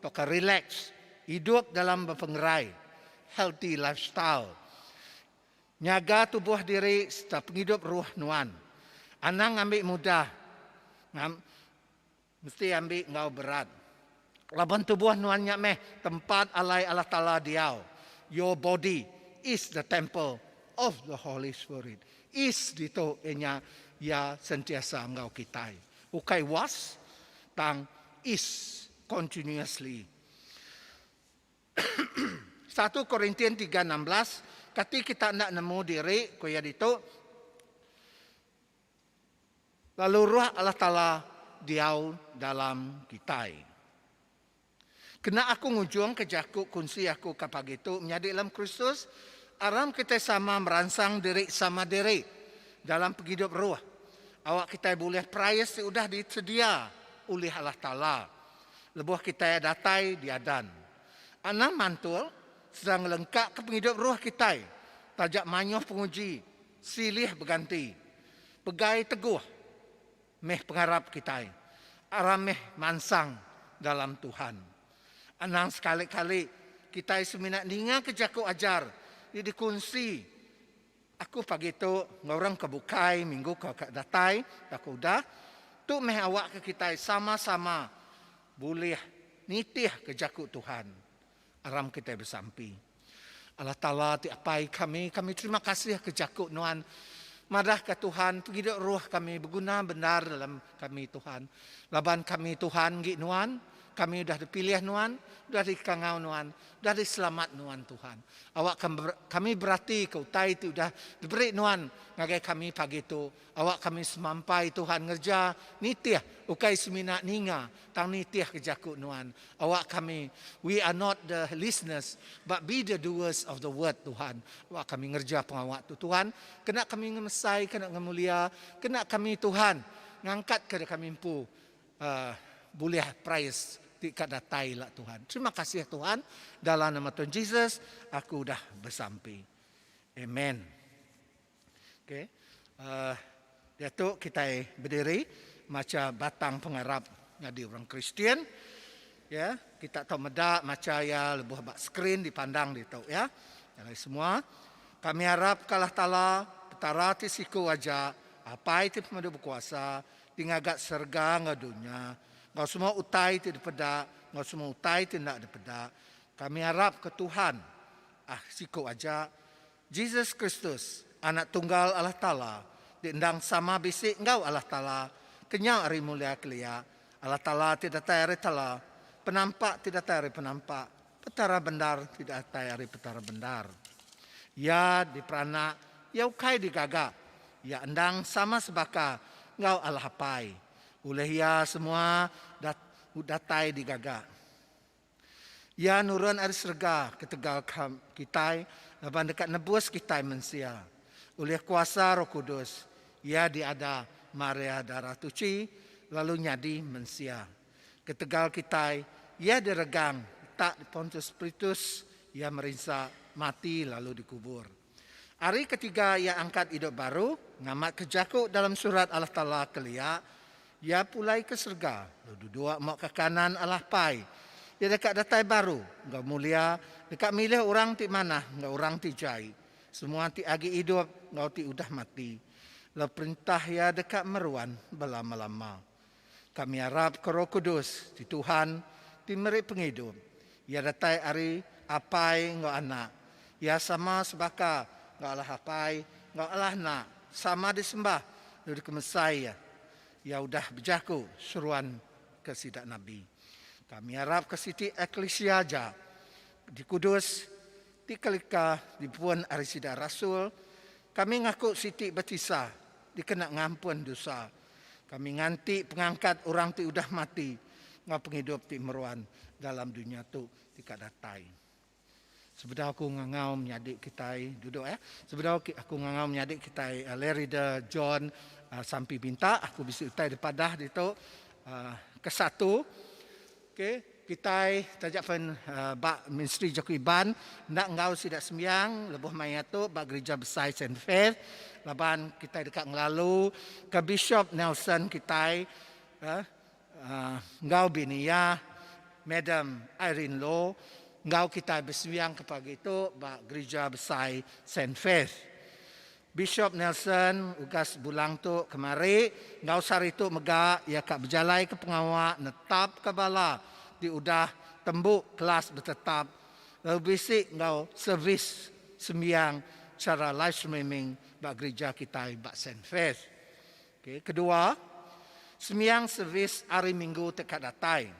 tauka relax, idup dalam bepengerai, healthy lifestyle. Nyaga tubuh diri sereta pengidup ruh nuan. Anang ngambi mudah. Mesti ambi enggau berat. Laban tubuh nuan nya meh tempat alai Allah Taala diau. Your body is the temple of the Holy Spirit. Is ditu iya nya Iya sentiasa enggau kitai. Ukai was, tang is continuously. Satu Korintian 3:16, Kati kita enda nemu diri, ku iya ditu, Lalu Roh Allah Taala diau dalam kitai. Kena aku ngujungka jaku kunsi aku ka pagi tu menyadi dalam Kristus, aram kitai sama meransang diri sama diri dalam pengidup roh, awak kitai bulih prais ti udah disedia ulih Allah Taala lebuh kitai datai di adan. Anang mantul sereta ngelengkaka pengidup roh kitai taja mayuh penguji silih beganti. Pegai teguh meh pengarap kitai. Aram meh mansang dalam Tuhan. Anang sekali-kali kitai semina ningaka jaku ajar ti dikunsi aku pagi tu enggau orang ke bukai minggu ke datai tauka udah. Tu meh awakka kitai sama-sama bulih nitihka jaku Tuhan. Aram kitai besampi. Allah Taala ti Apai kami, kami terima kasih ke jaku Nuan madahka Tuhan pengidup roh kami beguna bendar dalam kami Tuhan. Laban kami Tuhan enggi Nuan, kami udah dipilih Nuan, udah dikangau Nuan, udah diselamat Nuan Tuhan. Awak kami berati ke utai ti udah diberi Nuan ngagai kami pagi tu. Awak kami semampai Tuhan ngereja nitih ukai semina ninga tang nitih ke jaku Nuan. Awak kami, we are not the listeners, but be the doers of the word, Tuhan. Awak kami ngereja pengawa tu, Tuhan. Kena kami ngemesai, kena ngemulia, kena kami, Tuhan, ngangkatka kami empu uh, bulih prize ti ka datai ila, Tuhan. Terima kasih, Tuhan. Dalam nama Tuhan Jesus, aku udah besampi. Amen. Okay. Uh, diatu kitai berdiri maca batang pengarap nyadi orang Kristian. Ya, kita tau meda maca ya lebuh ba skrin dipandang ditu ya. Jalai semua. Kami arap ke Allah Taala, Petara ti siku aja, Apai ti pemadu bekuasa, ti ngaga serega enggau dunya, enggau semua utai ti dipeda enggau semua utai ti enda dipeda. Kami arap ke Tuhan, ah siku aja, Jesus Kristus, Anak Tunggal Allah Taala, ti endang sama bisi enggau Allah Taala kenyau ari mulia kelia, Allah Taala ti datai ari Taala, Penampak ti datai ari Penampak, Petara bendar ti datai ari Petara bendar. Iya diperanak, iya ukai digaga, iya endang sama sebaka enggau Allah Apai. Ulih Iya semua datai digaga. Iya nurun ari serega ketegal kitai laban deka nebus kitai mensia. Ulih kuasa Roh Kudus, Iya diada Maria Darah Tuchi lalu nyadi mensia. Ketegal kitai, Iya diregang tak di Pontius Piltus, Iya merinsa, mati lalu dikubur. Ari ketiga Iya angkat idup baru, ngamatka jaku dalam surat Allah Taala kelia, Iya pulai ke serega, lalu duduk muak ke kanan Allah Pai. Iya deka datai baru enggau mulia, deka milih orang ti manah enggau orang ti jai, semua ti agi idup enggau ti udah mati, lalu perintah Iya deka meruan belama-lama. Kami arapka Roh Kudus ti Tuhan ti meri pengidup. Iya datai ari Apai enggau Anak. Iya sama sebaka enggau Allah Apai enggau Allah Anak, sama disembah lalu dikemesai Iya. Iya udah bejaku seruan ke sida nabi. Kami arapka siti eklisia aja di kudus ti kelika dipun ari sida rasul. Kami ngaku siti betisa dikena ngampun dosa. Kami nganti pengangkat orang ti udah mati enggau pengidup ti meruan dalam dunya tu ti ka datai. Sebedau aku ngangau menyadi kitai duduk ya. Sebedau aku ngangau menyadi kitai Larry the John sampi minta aku bisi utai dipadah ditu kesatu. Okey, kitai taja pen ba Ministri Jaku Iban enda enggau sida sembiang lebuh maya tu ba Gerija Besai Saint Faith laban kitai deka ngelalu ke Bishop Nelson kitai enggau bini iya Madam Irene Lo enggau kitai besembiang ke pagi tu ba Gerija Besai Saint Faith. Bishop Nelson Ugas Bulang tu kemari enggau sehari tu mega iya ka bejalaika pengawa netapka bala ti udah tembu kelas betetap lalu bisi enggau servis sembiang chara live streaming ba gerija kitai ba Saint Faith. Okay, kedua, sembiang servis hari Minggu ti ka datai.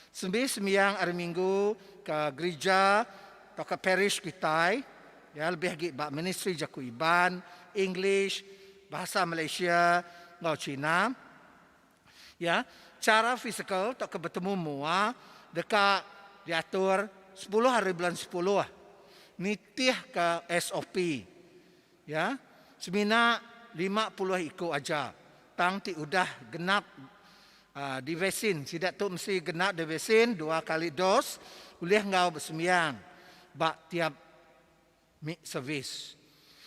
Sembi sembiang hari Minggu ke gerija tauka parish kitai ya lebih agi ba ministri jaku Iban, English, Bahasa Malaysia enggau Cina. Ya, chara fizikal tauka betemu mua deka diatur sepuluh hari bulan sepuluh nitihka SOP. Ya, semina 50 iku aja tang ti udah genap divaksin. Sida tu mesti genap divaksin dua kali dos ulih enggau besembiang ba tiap mi servis.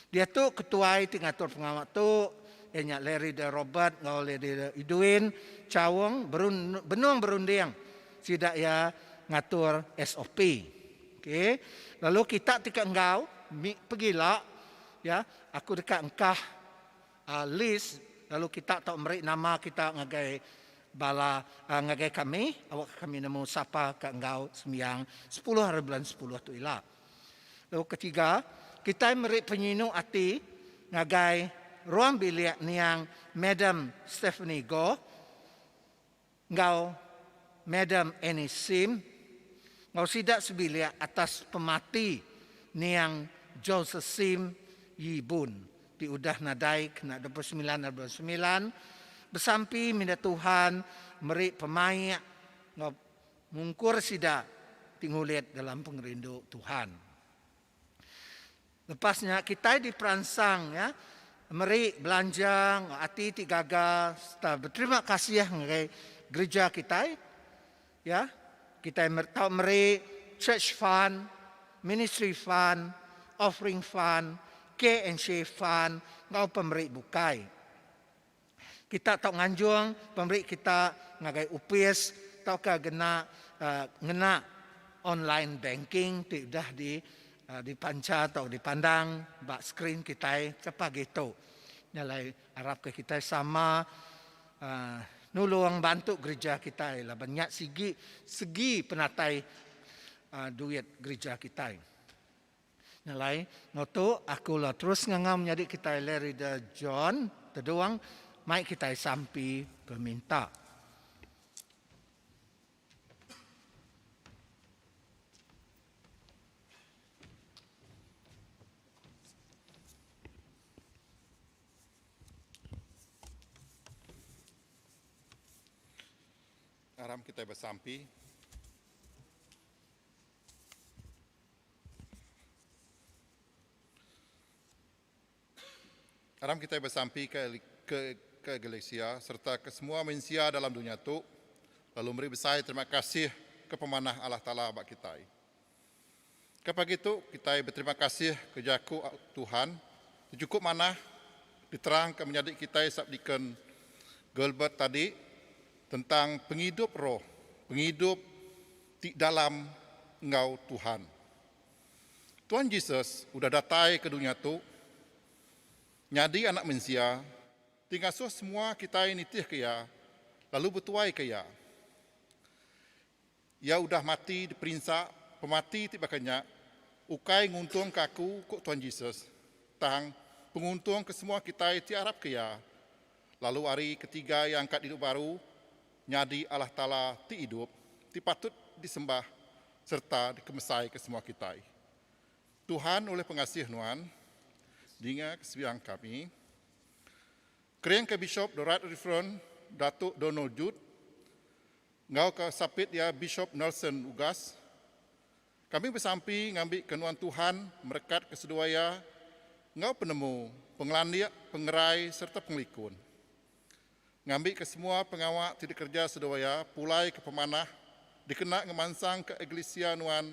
Diatu ketuai ti ngatur pengawa tu iya nya Larry de Robert enggau Larry de Edwin Chaung benung berunding sida iya ngatur SOP. Okey, lalu kita ti ke enggau mi pegila ya aku deka engkah list lalu kita tau meri nama kita ngagai bala ngagai kami awakka kami nemu sapa ke enggau sembiang sepuluh hari bulan sepuluh tu ila. Lalu ketiga, kitai meri penyinu ati ngagai ruang bilik niang Madam Stephanie Goh enggau Madam Annie Sim enggau sida sebilik atas pemati niang Joseph Sim Yee Boon ti udah nadai kena 29 ari bulan semilan besampi minda Tuhan meri pemaik enggau mungkur sida ti ngulit dalam pengerindu Tuhan. Lepas nya kitai diperansang ya meri belanja enggau ati ti gaga sereta beterima kasih ngagai gerija kitai ya. Kitai tau meri church fund, ministry fund, offering fund, K and Share fund enggau pemeri bukai. Kita tau nganjung pemeri kita ngagai opis tauka gena ngena online banking ti udah di dipancha tauka dipandang ba skrin kitai ke pagi tu. Nya alai arapka kitai sama nulung bantu gerija kitai laban nya sigi segi penatai duit gerija kitai. Nya alai, enggau tu aku la terus ngangau menyadi kitai Larry de John Tedung mai kitai sampi peminta. Aram kitai besampi. Aram kitai besampi ke ke ke Galatia sereta ke semua mensia dalam dunya tu lalu meri besai terima kasih ke pemanah Allah Taala ba kitai. Ke pagi tu kitai beterima kasih ke jaku Tuhan ti chukup manah diterangka menyadi kitai Subdeacon Gilbert tadi tentang pengidup roh, pengidup ti dalam enggau Tuhan. Tuan Jesus udah datai ke dunya tu nyadi anak mensia ti ngasuh semua kitai nitihka iya lalu betuaika iya. Iya udah mati diperinsa, pemati ti baka nya ukai nguntungka aku, ku Tuan Jesus, tang penguntung ke semua kitai ti arapka Iya. Lalu ari ketiga Iya angkat idup baru, nyadi Allah Taala ti idup, ti patut disembah sereta dikemesaika semua kitai. Tuhan ulih pengasih Nuan, dinga kesebiang kami. Keringka Bishop The Right Reverend Datuk Donald Jude, Enggau ke sapit iya Bishop Nelson Ugas, kami besampi ngambi ke nuan Tuhan merekat ke seduai iya enggau penemu, pengelandik, pengerai sereta pengelikun. Ngambi ke semua pengawa ti dikereja seduai iya pulai ke pemanah dikena ngemansang ke eglisia nuan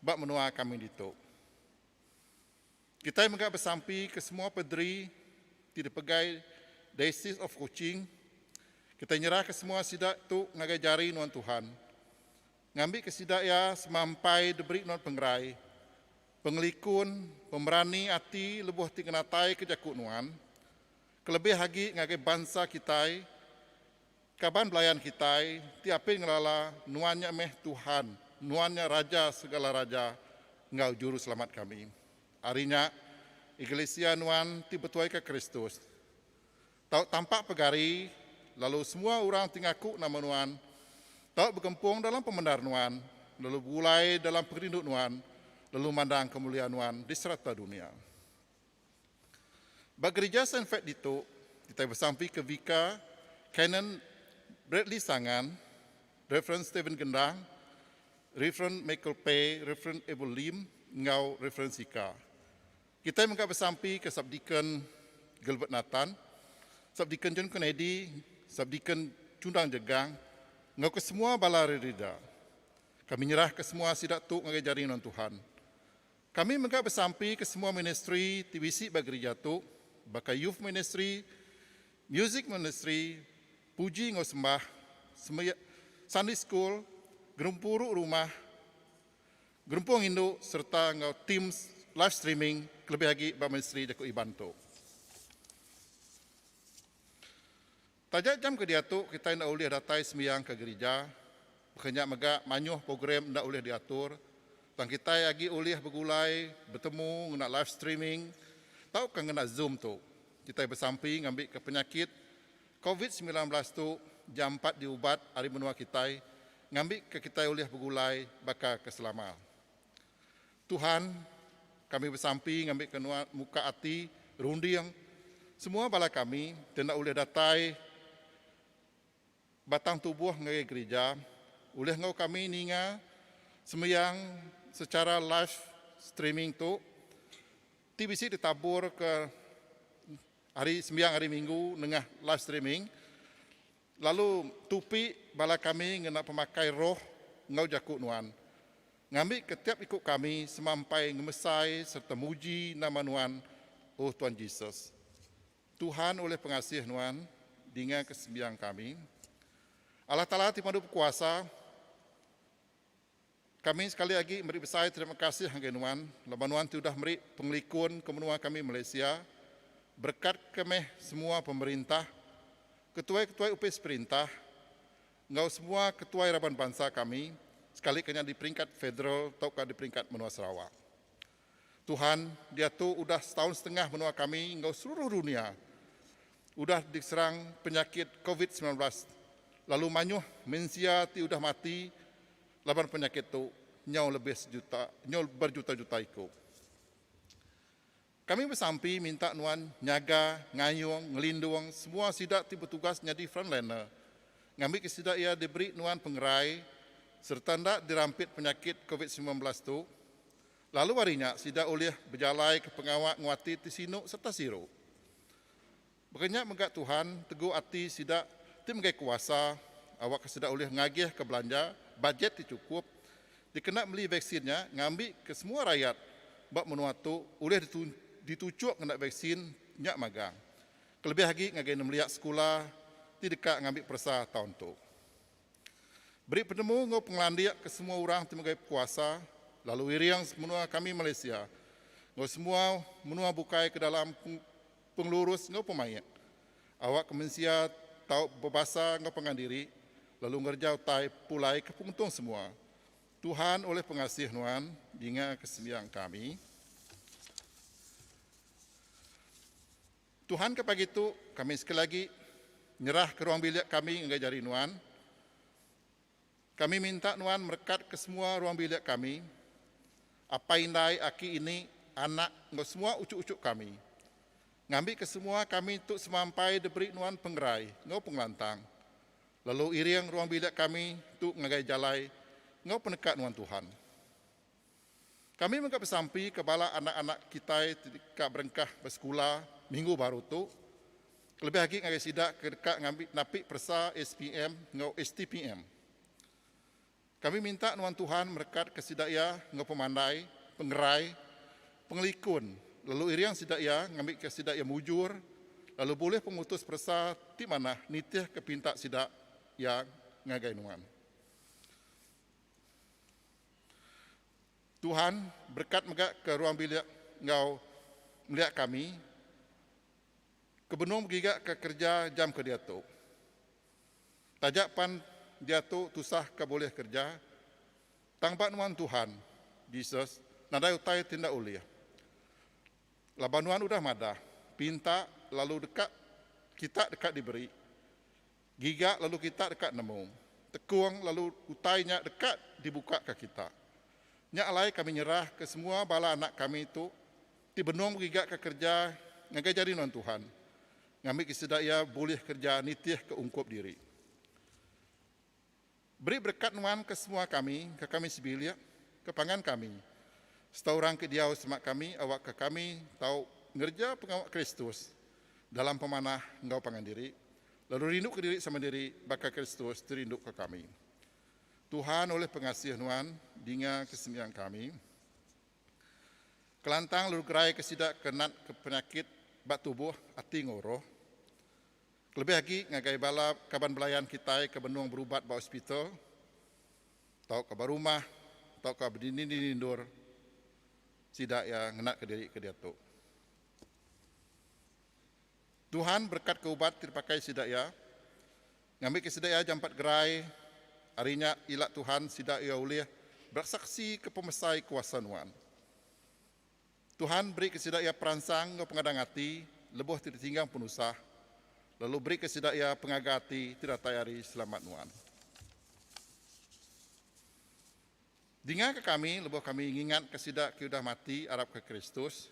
ba menua kami ditu. Kitai mega besampi ke semua pederi ti dipegai Diocese of Kuching, kitai nyerahka semua sida tu ngagai jari nuan Tuhan, ngambika sida iya semampai diberi nuan pengerai, pengelikun, pemerani ati lebuh ti ngenataika jaku nuan, kelebih agi ngagai bansa kitai, kaban belayan kitai ti apin ngelala nuan nya meh Tuhan, nuan nya Raja segala raja enggau Juruselamat kami. Ari nya, eglisia nuan ti betuaika Kristus tau tampak pegari lalu semua orang ti ngaku nama nuan tau begempung dalam pemendar nuan lalu begulai dalam pengerindu nuan lalu mandang kemulia nuan di serata dunia. Ba gerija Saint Fed ditu, kitai besampi ke Vicar Canon Bradley Sangan, Reverend Stephen Gendang, Reverend Michael Pay, Reverend Abel Lim enggau Reverend Sika. Kitai mega besampi ke Subdeacon Gilbert Nathan, Subdeacon John Kennedy, Subdeacon Chundang Jegang enggau ke semua bala rerida. Kami nyerahka semua sida tu ngagai jari nuan Tuhan. Kami mega besampi ke semua ministri ti bisi ba gerija tu baka Youth Ministry, Music Ministry, Puji enggau Sembah, Sunday School, Gerempuru Rumah, Gerempung Indu sereta enggau tim live streaming kelebih agi ba ministri jaku Iban tu. Taja jam ke diatu kitai enda ulih datai sembiang ke gerija, baka nya mega mayuh program enda ulih diatur tang kitai agi ulih begulai betemu ngena live streaming tauka ngena zoom tu. Kitai besampi ngambika penyakit Covid 19 tu jampat diubat ari menua kitai ngambika kitai ulih begulai baka ke selama. Tuhan, kami besampi ngambika nuan muka ati, runding, semua bala kami ti enda ulih datai batang tubuh ngagai gerija ulih enggau kami ninga sembiang secara live streaming tu ti bisi ditabur ke Hari Sembiang Hari Minggu nengah live streaming lalu tupi bala kami ngena pemakai roh enggau jaku nuan ngambika tiap iku kami semampai ngemesai sereta muji nama nuan oh Tuan Jesus. Tuhan ulih pengasih nuan dingaka sembiang kami. Allah Taala ti pemadu bekuasa. Kami sekali agi meri besai terima kasih ngagai nuan laban nuan ti udah meri pengelikun ke menua kami Malaysia. Berekat ke meh semua pemerintah, ketuai-ketuai opis perintah enggau semua ketuai raban bansa kami sekali ke nya di peringkat federal tauka di peringkat menua Sarawak. Tuhan, diatu udah setaun setengah menua kami enggau seluruh dunia udah diserang penyakit covid 19 lalu mayuh mensia ti udah mati Laban penyakit tu nyau lebih sejuta, nyau berjuta-juta iku. Kami besampi minta nuan nyaga, ngayung, ngelindung semua sida ti betugas nyadi frontliner. Ngambika sida iya diberi nuan pengerai sereta enda dirampit penyakit covid 19 tu, lalu ari nya sida ulih bejalaika pengawa nguati ti sinu sereta siru. Baka nya mega Tuhan tegu ati sida ti megai kuasa awakka sida ulih ngagihka belanja bajet ti chukup dikena meli vaksin nya ngambika semua rayat ba menua tu ulih dituchuk ngena vaksin nya magang. Kelebih agi ngagai nemliak sekula ti deka ngambi peresa taun tu. Beri penemu enggau pengelandik ke semua orang ti megai kuasa lalu iring menua kami Malaysia enggau semua menua bukai ke dalam pengelurus enggau pemaik. Awakka mensia tau bebasa enggau pangan diri lalu ngereja utai pulai ke penguntung semua. Tuhan oleh pengasih nuan dinga ke sembiang kami. Tuhan ke pagi tu kami sekali agi nyerah ke ruang bilik kami ngagai jari nuan. Kami minta nuan merekat ke semua ruang bilik kami, apai indai, aki ini, anak enggau semua uchu-uchu kami. Ngambi ke semua kami tu semampai diberi nuan pengerai enggau pengelantang. Lalu iring ruang bilik kami tu ngagai jalai enggau peneka nuan Tuhan. Kami mega besampi ke bala anak-anak kitai ti deka berengkah besekula minggu baru tu, kelebih agi ngagai sida ke deka ngambi napi peresa SPM enggau STPM. Kami minta nuan Tuhan merekatka sida iya enggau pemandai, pengerai, pengelikun lalu iring sida iya ngambika sida iya mujur lalu bulih pemutus peresa ti manah nitihka pinta sida iya ngagai nuan. Tuhan berekat mega ke ruang bilik enggau meliak kami ke benung begiga ke kereja jam ke diatu. Taja pan diatu tusah ke bulih kereja, tang ba nuan Tuhan, Jesus, nadai utai ti enda ulih. Laban nuan udah madah, pinta lalu deka kita deka diberi. Giga lalu kita deka nemu. Tekung lalu utai nya deka dibukaka kita. Nya alai kami nyerahka semua bala anak kami tu ti benung begigaka kereja ngagai jari nuan Tuhan, ngambika sida iya bulih kereja nitihka ungkup diri. Beri berekat nuan ke semua kami, ke kami sebilik, ke pangan kami, sereta orang ke diau semak kami awakka kami tau ngereja pengawa Kristus dalam pemanah enggau pangan diri, lalu rinduka diri sama diri baka Kristus ti rinduka kami. Tuhan ulih pengasih nuan dinga ke sembiang kami. Kelantang lalu gerai ke sida ke nat ke penyakit ba tubuh, ati enggau roh. Kelebih agi ngagai bala kaban belayan kitai ke benung berubat ba hospital tauka ba rumah tauka bedini-dini endur sida iya ngena kediri ke diatu. Tuhan berekatka ubat ti dipakai sida iya ngambika sida iya jampat gerai ari nya ila Tuhan sida iya ulih berasaksi ke pemesai kuasa nuan. Tuhan berika sida iya peransang enggau pengadang ati lebuh ti ditinggang penusah, lalu berika sida iya pengaga ati ti datai ari selamat Nuan. Dingaka kami lebuh kami ngingatka sida ke udah mati arapka Kristus.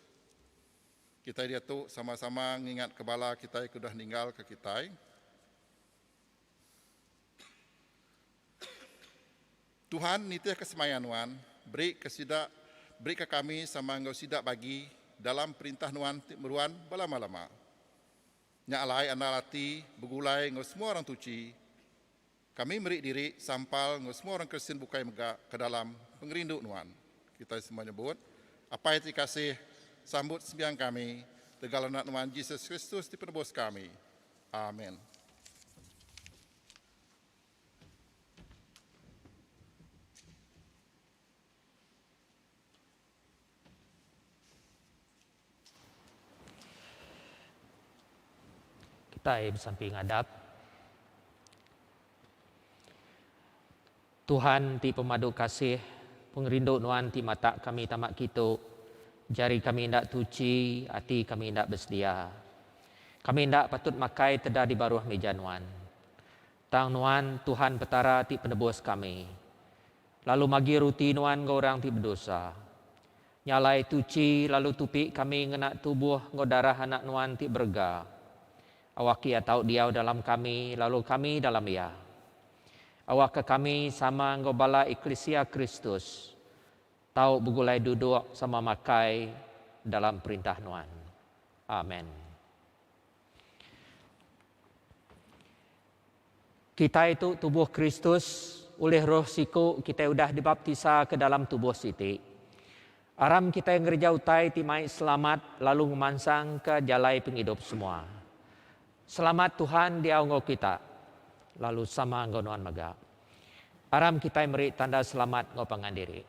Kitai diatu sama-sama ngingatka bala kitai ke udah ninggalka kitai. Tuhan nitihka semaya Nuan, berika sida, berika kami sama enggau sida bagi dalam perintah Nuan ti meruan belama-lama. Nya alai andal ati begulai enggau semua orang tuchi, kami meri diri sampal enggau semua orang Kristian bukai mega ke dalam pengerindu Nuan. Kitai semua nyebut, Apai ti kasih, sambut sembiang kami, tegal Anak Nuan Jesus Kristus ti Penebus kami. Amen. Kitai besampi ngadap Tuhan ti pemadu kasih, pengerindu Nuan ti matak kami tama kitu, jari kami enda tuchi, ati kami enda besedia. Kami enda patut makai teda di baruh mija Nuan. Tang Nuan, Tuhan Petara ti Penebus kami, lalu magi ruti Nuan enggau orang ti bedosa. Nya alai tuchi lalu tupi kami ngena tubuh enggau darah Anak Nuan ti berega. Awak Iya tau diau dalam kami lalu kami dalam Iya. Awakka kami sama enggau bala eklisia Kristus tau begulai duduk sama makai dalam Perintah Nuan. Amen. Kitai tu tubuh Kristus, ulih Roh siku kitai udah dibaptisa ke dalam tubuh siti. Aram kitai ngereja utai ti mai selamat lalu ngemansangka jalai pengidup semua. Selamat Tuhan diau enggau kita, lalu sama enggau nuan mega. Aram kitai meri tanda selamat enggau pangan diri.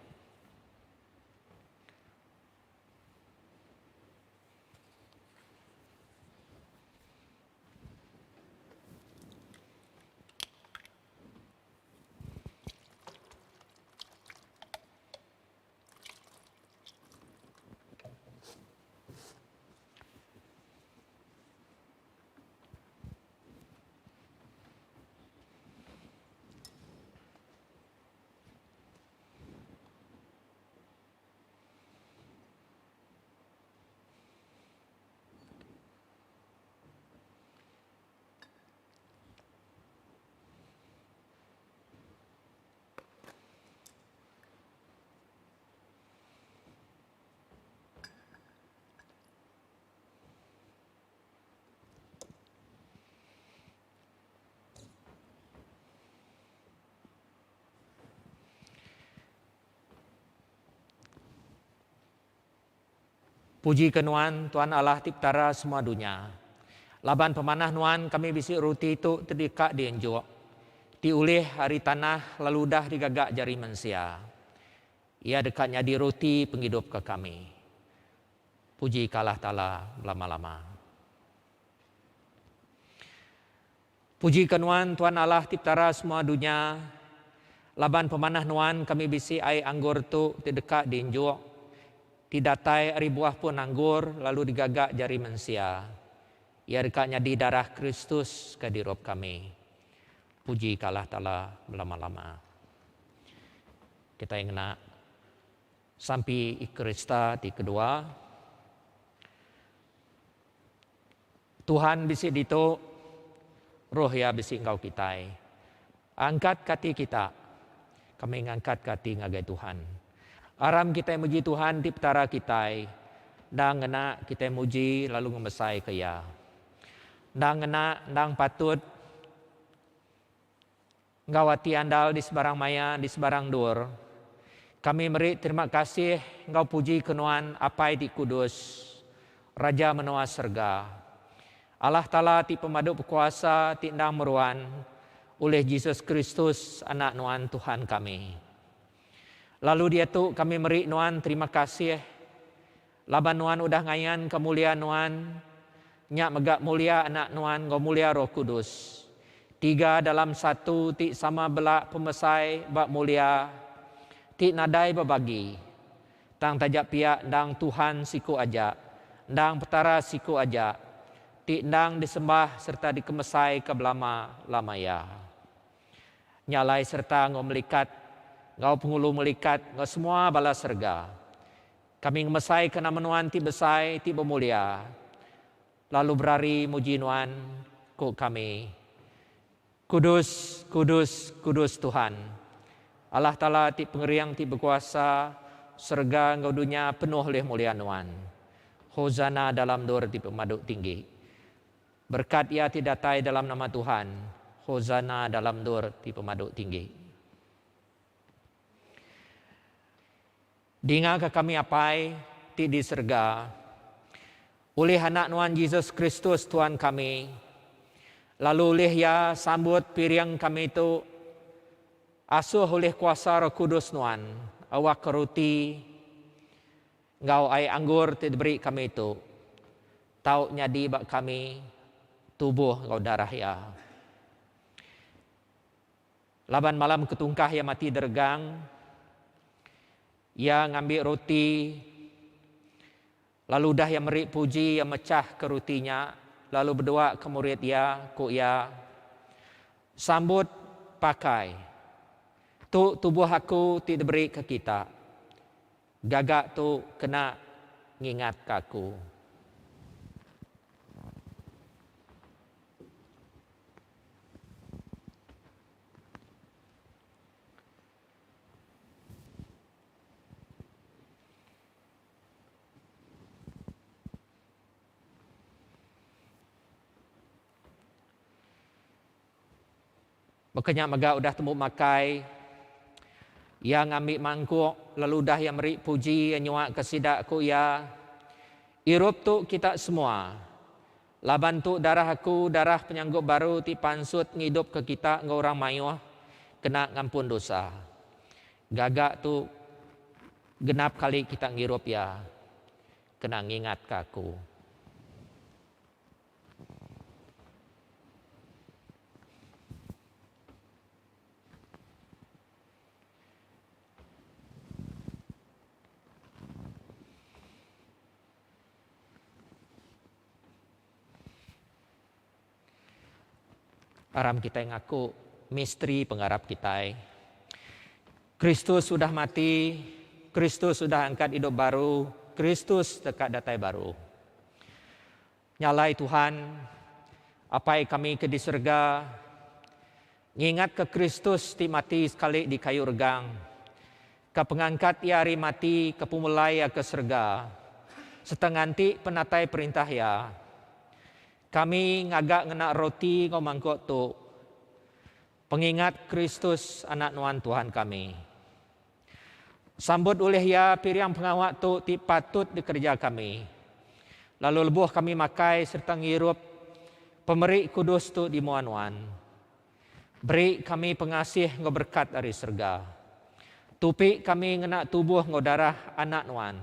Puji ke Nuan, Tuan Allah ti Petara semua dunya. Laban pemanah Nuan kami bisi ruti tu ti deka dienjuk, ti ulih ari tanah lalu udah digaga jari mensia. Iya deka nyadi ruti pengidup ke kami. Puji ke Allah Taala belama-lama. Puji ke Nuan, Tuan Allah ti Petara semua dunya, laban pemanah Nuan kami bisi ai anggur tu ti deka dienjuk, ti datai ari buah pun anggur lalu digaga jari mensia. Iya deka nyadi darah Kristus ke dirup kami. Puji ke Allah Taala belama-lama. Kitai ngena sampi Eucharista ti kedua. Tuhan bisi ditu, Roh Iya bisi enggau kitai. Angkatka ati kita, kami ngangkatka ati ngagai Tuhan. Aram kitai muji Tuhan ti Petara kitai, endang ngena kitai muji lalu ngemesaika Iya. Endang ngena, endang patut. Enggau ati andal di sebarang maya, di sebarang endur, kami meri terima kasih enggau puji ke Nuan Apai ti Kudus, Raja menoa serega, Allah Taala ti pemadu bekuasa ti endang meruan, ulih Jesus Kristus Anak Nuan Tuhan kami. Lalu diatu kami meri Nuan terima kasih laban Nuan udah ngayanka mulia Nuan, nya mega mulia Anak Nuan enggau mulia Roh Kudus, tiga dalam satu ti sama bela pemesai ba mulia ti nadai bebagi, tang taja pia endang Tuhan siku aja, endang Petara siku aja, ti endang disembah sereta dikemesaika belama lama iya. Nya alai sereta enggau melikat, enggau pengulu melikat, enggau semua bala serega, kami ngemesaika nama Nuan ti besai, ti bemulia, lalu berari muji Nuan, ku kami, Kudus, kudus, kudus Tuhan, Allah Taala ti pengering ti bekuasa, serega enggau dunya penuh ulih mulia Nuan. Hosana dalam endur ti pemadu tinggi. Berekat Iya ti datai dalam nama Tuhan, Hosana dalam endur ti pemadu tinggi. Dingaka kami Apai ti di serega, ulih Anak Nuan Jesus Kristus Tuan kami, lalu ulih Iya sambut piring kami tu, asuh ulih kuasa Roh Kudus Nuan, awakka ruti enggau ai anggur ti diberi kami tu tau nyadi ba kami tubuh enggau darah Iya. Laban malam ketungkah iya mati deregang, iya ngambi roti, lalu udah iya meri puji, iya mechahka roti nya, lalu bedua ke murid iya, ku iya, Sambut pakai. Tu tubuh aku ti diberi ke kita. Gaga tu kena ngingatka aku. Baka nya mega udah tembu makai, iya ngambi mangkuk lalu udah iya meri puji iya nyuaka sida ku iya, Irup tu kita semua. Laban tu darah aku, darah penyanggup baru ti pansut ngidupka kita enggau orang mayuh kena ngampun dosa. Gaga tu genap kali kita ngirup iya kena ngingatka aku. Aram kitai ngaku misteri pengarap kitai. Kristus udah mati, Kristus udah angkat idup baru, Kristus deka datai baru. Nya alai Tuhan, Apai kami ke di serega, ngingatka Kristus ti mati sekali di kayu regang, ke pengangkat iya ari mati ke pemulai iya ke serega, sereta nganti penatai Perintah Iya. Kami ngaga ngena roti enggau mangkuk tu, pengingat Kristus Anak Nuan Tuhan kami. Sambut ulih iya piring pengawa tu ti patut dikereja kami. Lalu lebuh kami makai sereta ngirup pemeri kudus tu di mua Nuan, beri kami pengasih enggau berekat ari serega. Tupi kami ngena tubuh enggau darah Anak Nuan,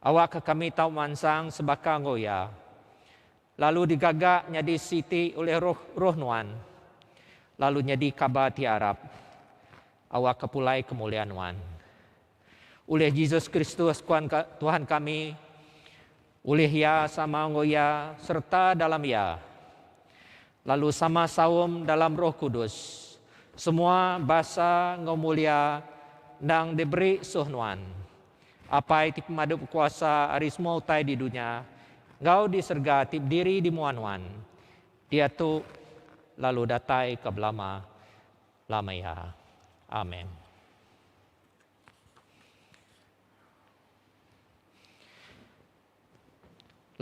awakka kami tau mansang sebaka enggau Iya, lalu digaga nyadi siti ulih roh roh Nuan, lalu nyadi kaba ti arap. Awakka pulai kemulia Nuan. Ulih Jesus Kristus Kuan Tuhan kami, ulih Iya sama enggau Iya sereta dalam Iya, lalu sama saum dalam Roh Kudus, semua basa enggau mulia endang diberi suh Nuan, Apai ti Pemadu Bekuasa ari semua utai di dunya enggau di serega ti bediri di mua Nuan, diatu lalu datai ke belama lama iya. Amen.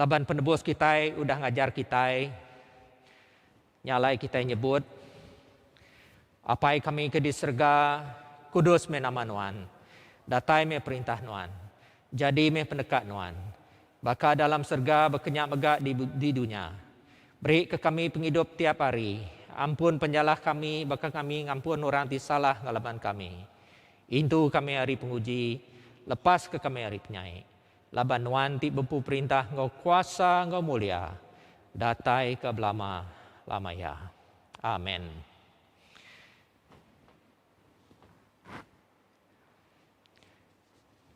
Laban penebus kitai udah ngajar kitai, nya alai kitai nyebut, Apai kami ke di serega, kudus meh nama Nuan. Datai meh perintah Nuan. Jadi meh peneka Nuan. Baka dalam serega baka nya mega di di dunya. Beri ke kami pengidup tiap hari. Ampun penyalah kami baka kami ngampun orang ti salah ngelaban kami. Intu kami ari penguji, lepas ke kami ari penyai. Laban Nuan ti bempu perintah enggau kuasa enggau mulia datai ke belama lama iya. Amen.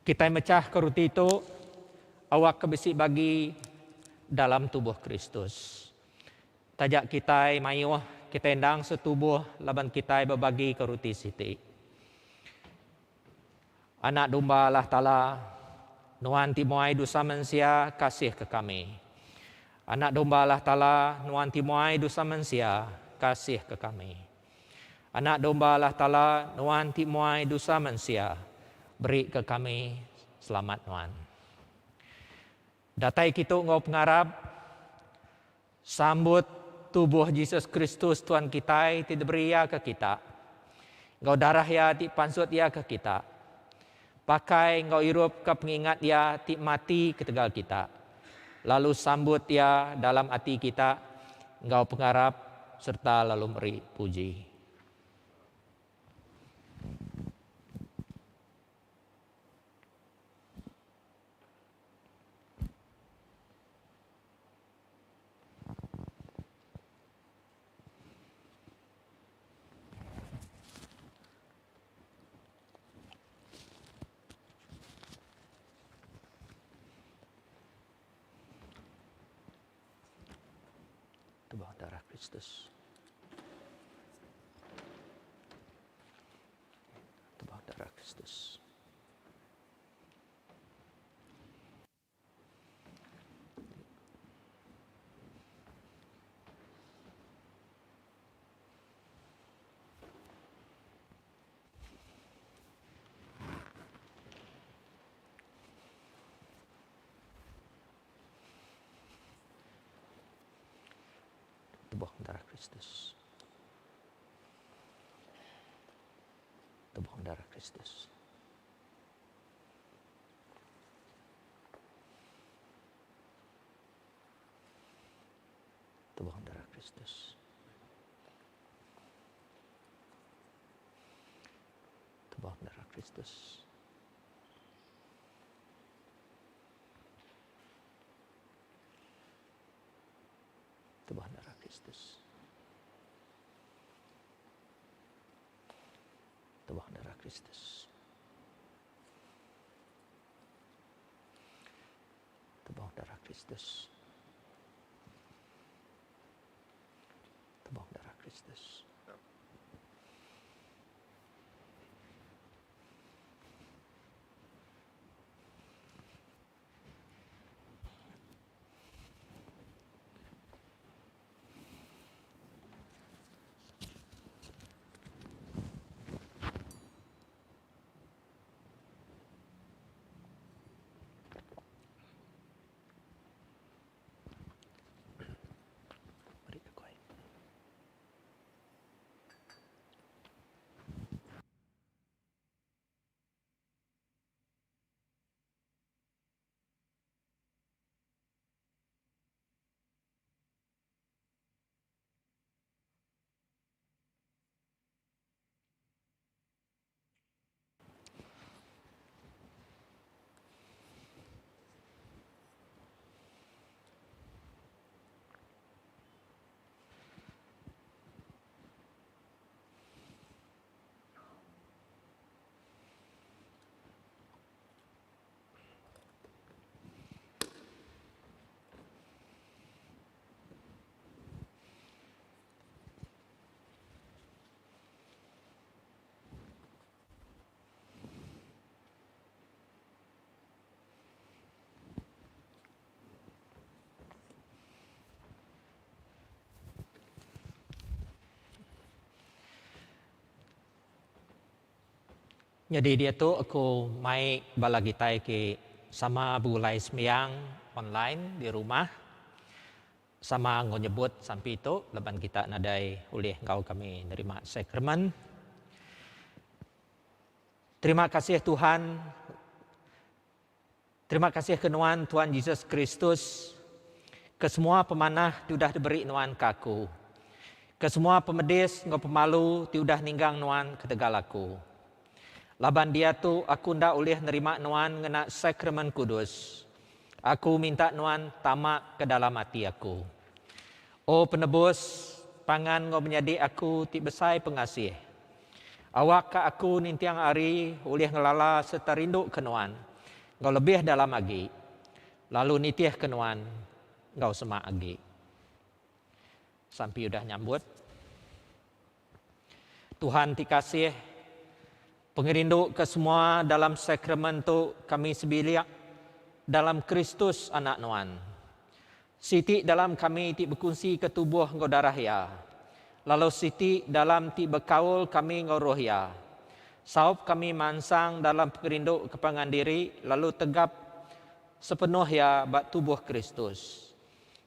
Kitai mechahka ruti tu awakka bisi bagi dalam tubuh Kristus. Taja kitai mayuh, kitai endang setubuh laban kitai bebagika ruti siti. Anak domba Allah Taala, Nuan ti muai dosa mensia, kasihka kami. Anak domba Allah Taala, Nuan ti muai dosa mensia, kasihka kami. Anak domba Allah Taala, Nuan ti muai dosa mensia, beri ke kami selamat Nuan. Datai kitu enggau pengarap, sambut tubuh Jesus Kristus Tuan kitai ti diberi Iya ke kita, enggau darah Iya ti pansut Iya ke kita. Pakai enggau irup ke pengingat Iya ti mati ketegal kita, lalu sambut Iya dalam ati kita enggau pengarap sereta lalu meri puji. Tubuh darah Kristus. Tubuh darah Kristus. Tubuh darah Kristus. Tubuh darah Kristus. Tubuh darah Kristus. Tubuh darah Kristus. Tubuh darah Kristus. Tubuh darah Kristus. Tubuh darah Kristus. Tubuh darah Kristus. Meri ke kuai. Nyadi diatu aku mai bala kitai ke sama begulai sembiang online di rumah sama enggau nyebut sampi tu laban kita nadai ulih enggau kami nerima sakramen. Terima kasih Tuhan. Terima kasih ke nuan Tuhan Jesus Kristus ke semua pemanah ti udah diberi nuan ke aku. Ke semua pemedis enggau pemalu ti udah ninggang nuan ketegal aku. Laban diatu aku enda ulih nerima nuan ngena sakramen kudus. Aku minta nuan tama ke dalam ati aku. O penebus, pangan enggau menyadi aku ti besai pengasih. Awakka aku ninting hari ulih ngelala sereta rinduka Nuan enggau lebih dalam agi, lalu nitihka Nuan enggau semak agi. Sampi udah nyambut. Tuhan ti kasih, pengerindu ke semua dalam sakramen tu kami sebilik dalam Kristus Anak Nuan. Siti dalam kami ti bekunsika tubuh enggau darah Iya, lalu siti dalam ti bekaul kami enggau roh Iya. Saup kami mansang dalam pengerindu ke pangan diri lalu tegap sepenuh iya ba tubuh Kristus.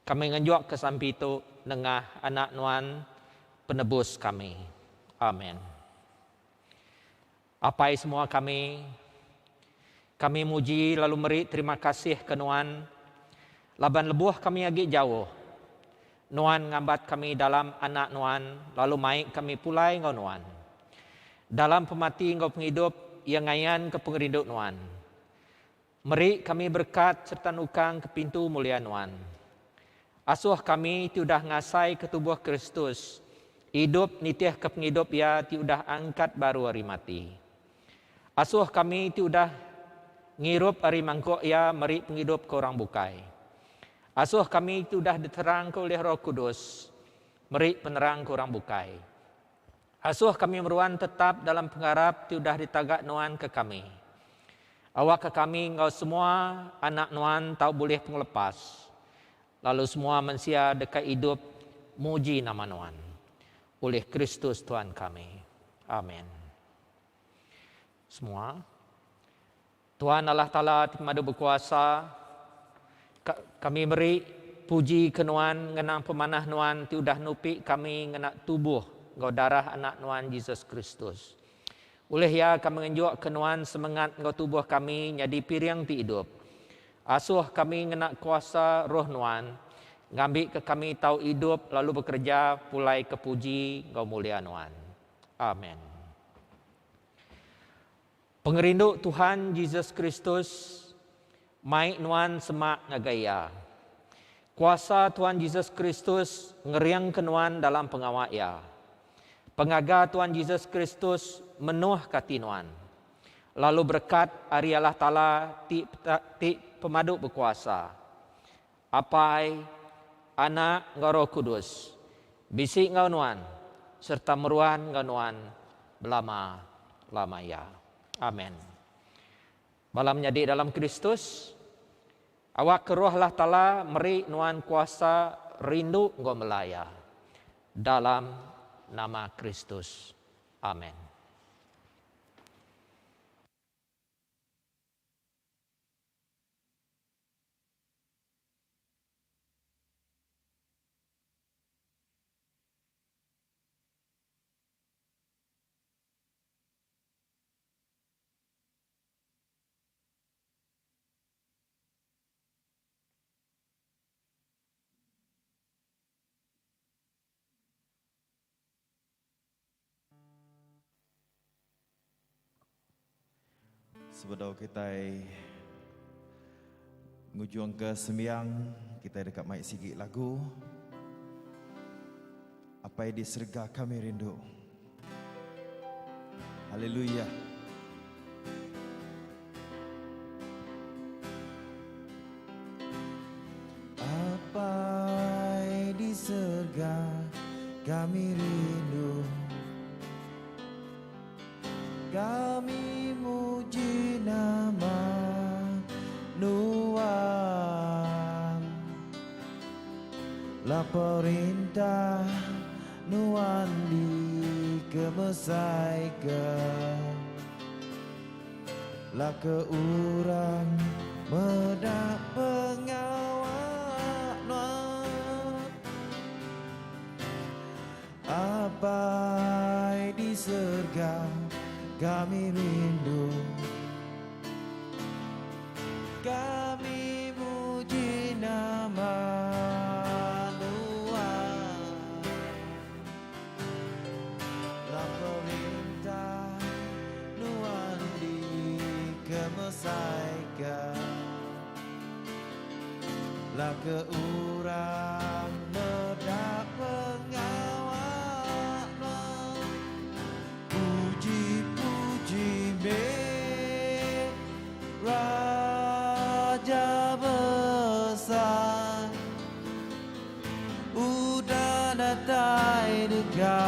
Kami ngenjukka sampi tu nengah Anak Nuan, Penebus kami. Amen. Apai semua kami, kami muji lalu meri terima kasih ke Nuan laban lebuh kami agi jauh, Nuan ngambat kami dalam Anak Nuan lalu mai kami pulai enggau Nuan. Dalam pemati enggau pengidup Iya ngayanka pengerindu Nuan. Meri kami berekat sereta nukang ke pintu mulia Nuan. Asuh kami ti udah ngasaika tubuh Kristus, idup nitihka pengidup Iya ti udah angkat baru ari mati. Asuh kami ti udah ngirup ari mangkuk Iya meri pengidup ke orang bukai. Asuh kami ti udah diterangka ulih Roh Kudus meri penerang ke orang bukai. Asuh kami meruan tetap dalam pengarap ti udah ditaga Nuan ke kami. Awakka kami enggau semua anak Nuan tau bulih pengelepas, lalu semua mensia deka idup muji nama Nuan. Ulih Kristus Tuan kami. Amen. Semua. Tuhan Allah Taala ti Pemadu Bekuasa, kami meri puji ke Nuan ngenang pemanah Nuan ti udah nupi kami ngena tubuh enggau darah Anak Nuan Jesus Kristus. Ulih iya kami ngenjuk ke nuan semengat enggau tubuh kami nyadi piring ti idup. Asuh kami ngena kuasa Roh Nuan, ngambika kami tau idup lalu bekereja pulai ke puji enggau mulia Nuan. Amen. Pengerindu Tuhan Jesus Kristus mai nuan semak ngagai Iya. Kuasa Tuhan Jesus Kristus ngeringka nuan dalam pengawa Iya. Pengaga Tuhan Jesus Kristus menuhka ati nuan. Lalu berekat ari Allah Taala ti ti pemadu bekuasa, Apai, Anak enggau Roh Kudus, bisi enggau nuan sereta meruan enggau nuan belama lama iya. Amen. Bala menyadi dalam Kristus, awakka Roh Allah Taala meri nuan kuasa rindu enggau mela iya. Dalam nama Kristus. Amen. Sebedau kitai ngujungka sembiang, kitai deka mai sigi lagu Apai di Serega Kami Rindu. Haleluya. Apai di serga kami rindu Kami muji nama Nuan La perintah Nuan dikemesaika La ke orang meda pengawa Nuan Apai di serga kami rindu Kami muji nama Nuan La perintah Nuan dikemesaika La ke orang meda pengawa Nuan Puji-puji meh Raja Besai Udah datai deka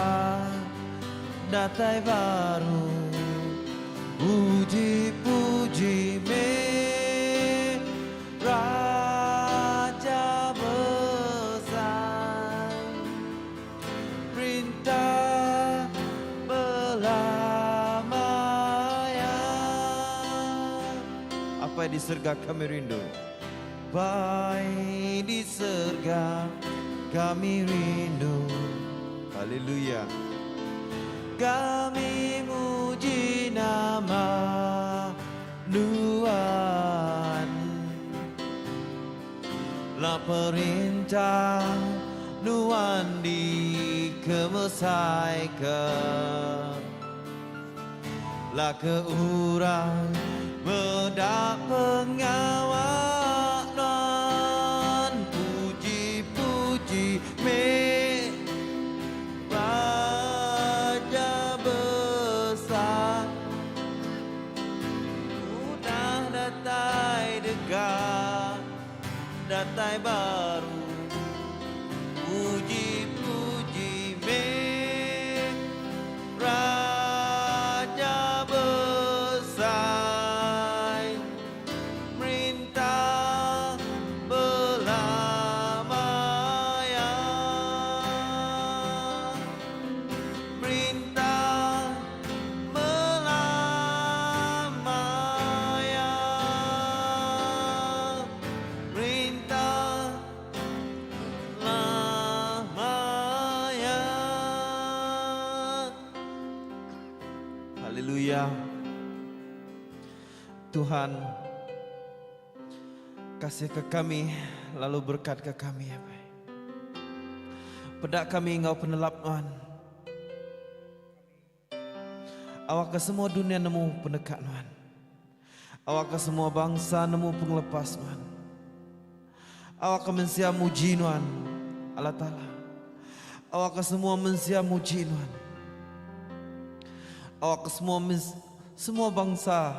datai baru Puji puji meh Raja Besai Perintah belama iya. Apai di serga kami rindu. Pai di serga kami rindu. Haleluya. Kami muji nama Nuan. La perintah Nuan dikemesaika. La ke orang meda pengawa Nuan. Puji-puji meh Raja Besai. Udah datai deka datai baru. Puji-puji meh Raja Besai Merintah belama iya. Merintah belama iya. Merintah. Tuhan, kasih ke kami lalu berkat ke kami apai. Peda kami enggau penelap Nuan. Awakka semua dunia nemu peneka Nuan. Awakka semua bangsa nemu pengelepas Nuan. Awakka mensia muji Nuan, Allah Taala. Awakka semua mensia muji Nuan. Awakka semua semua bangsa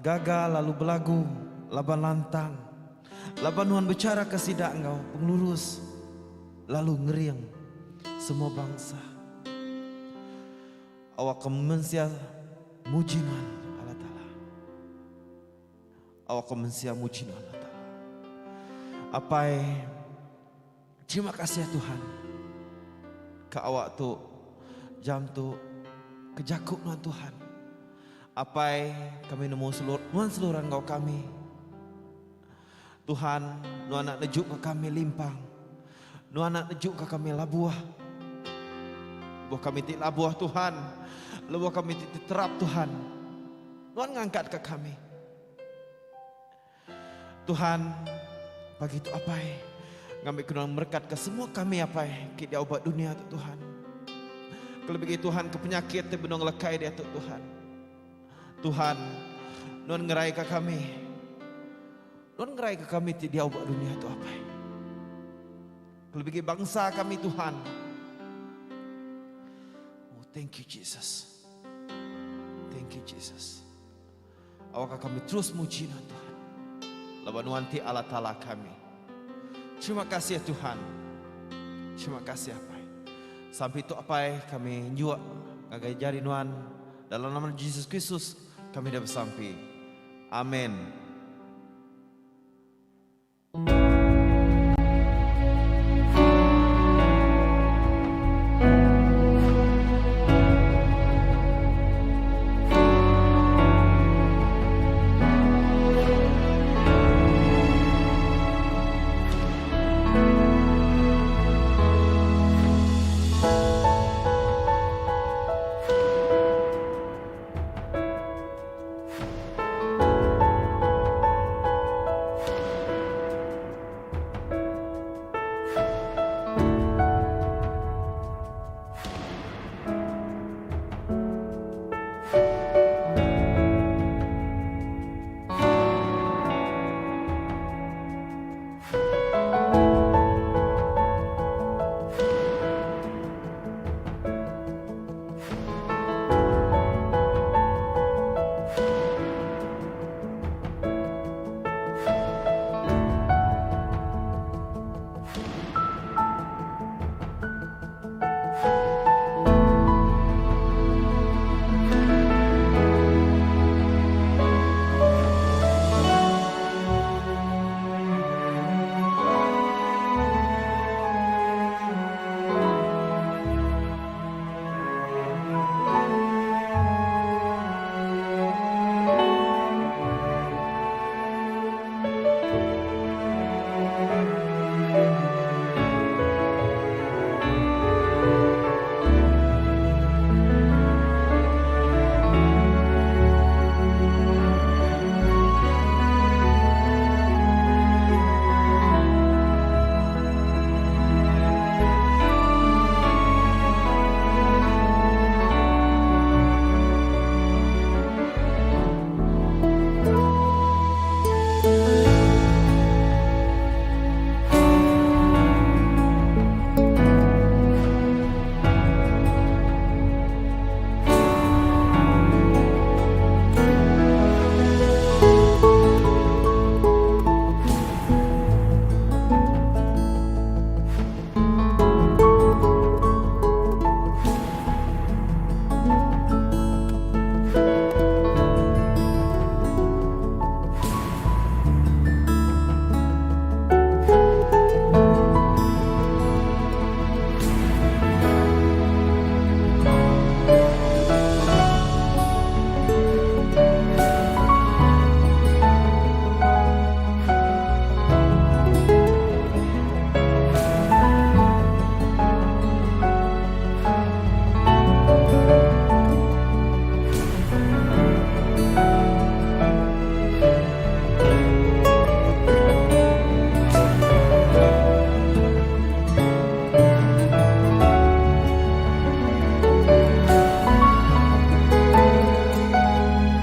gaga lalu belagu laban lantang. Laban Nuan bechara ke sida enggau pengelurus lalu ngering semua bangsa. Awakka mensia muji Nuan, Allah Taala. Awakka mensia muji Nuan, Allah Taala. Apai, terima kasih Tuhan ke awak tu, jam tu, ke jaku Nuan Tuhan. Apai, kami nemu selur, Nuan seluran enggau kami. Tuhan, Nuan nak nejuk ke kami limpang. Nuan nak nejuk ke kami labuh. Lebuh kami ti labuh Tuhan, lebuh kami ti terap Tuhan, Nuan ngangkat ke kami. Tuhan, pagi tu apai, ngambi ke Nuan merekat ke semua kami apai, ke dia ubat dunia tu Tuhan. Kelebih Tuhan ke penyakit ti benung lekai dia tu Tuhan. Tuhan, Nuan ngerai ke kami. Nuan ngerai ke kami ti diau ba dunia tu apai. Kelebih bangsa kami Tuhan. Oh, thank you Jesus. Thank you Jesus. Awakka kami terus muji Nuan Tuhan. Laban Nuan ti Allah Taala kami. Terima kasih Tuhan. Terima kasih apai. Sampai tu apai kami nyuak ngagai jari Nuan dalam nama Jesus Kristus kami dah bersampi. Amin.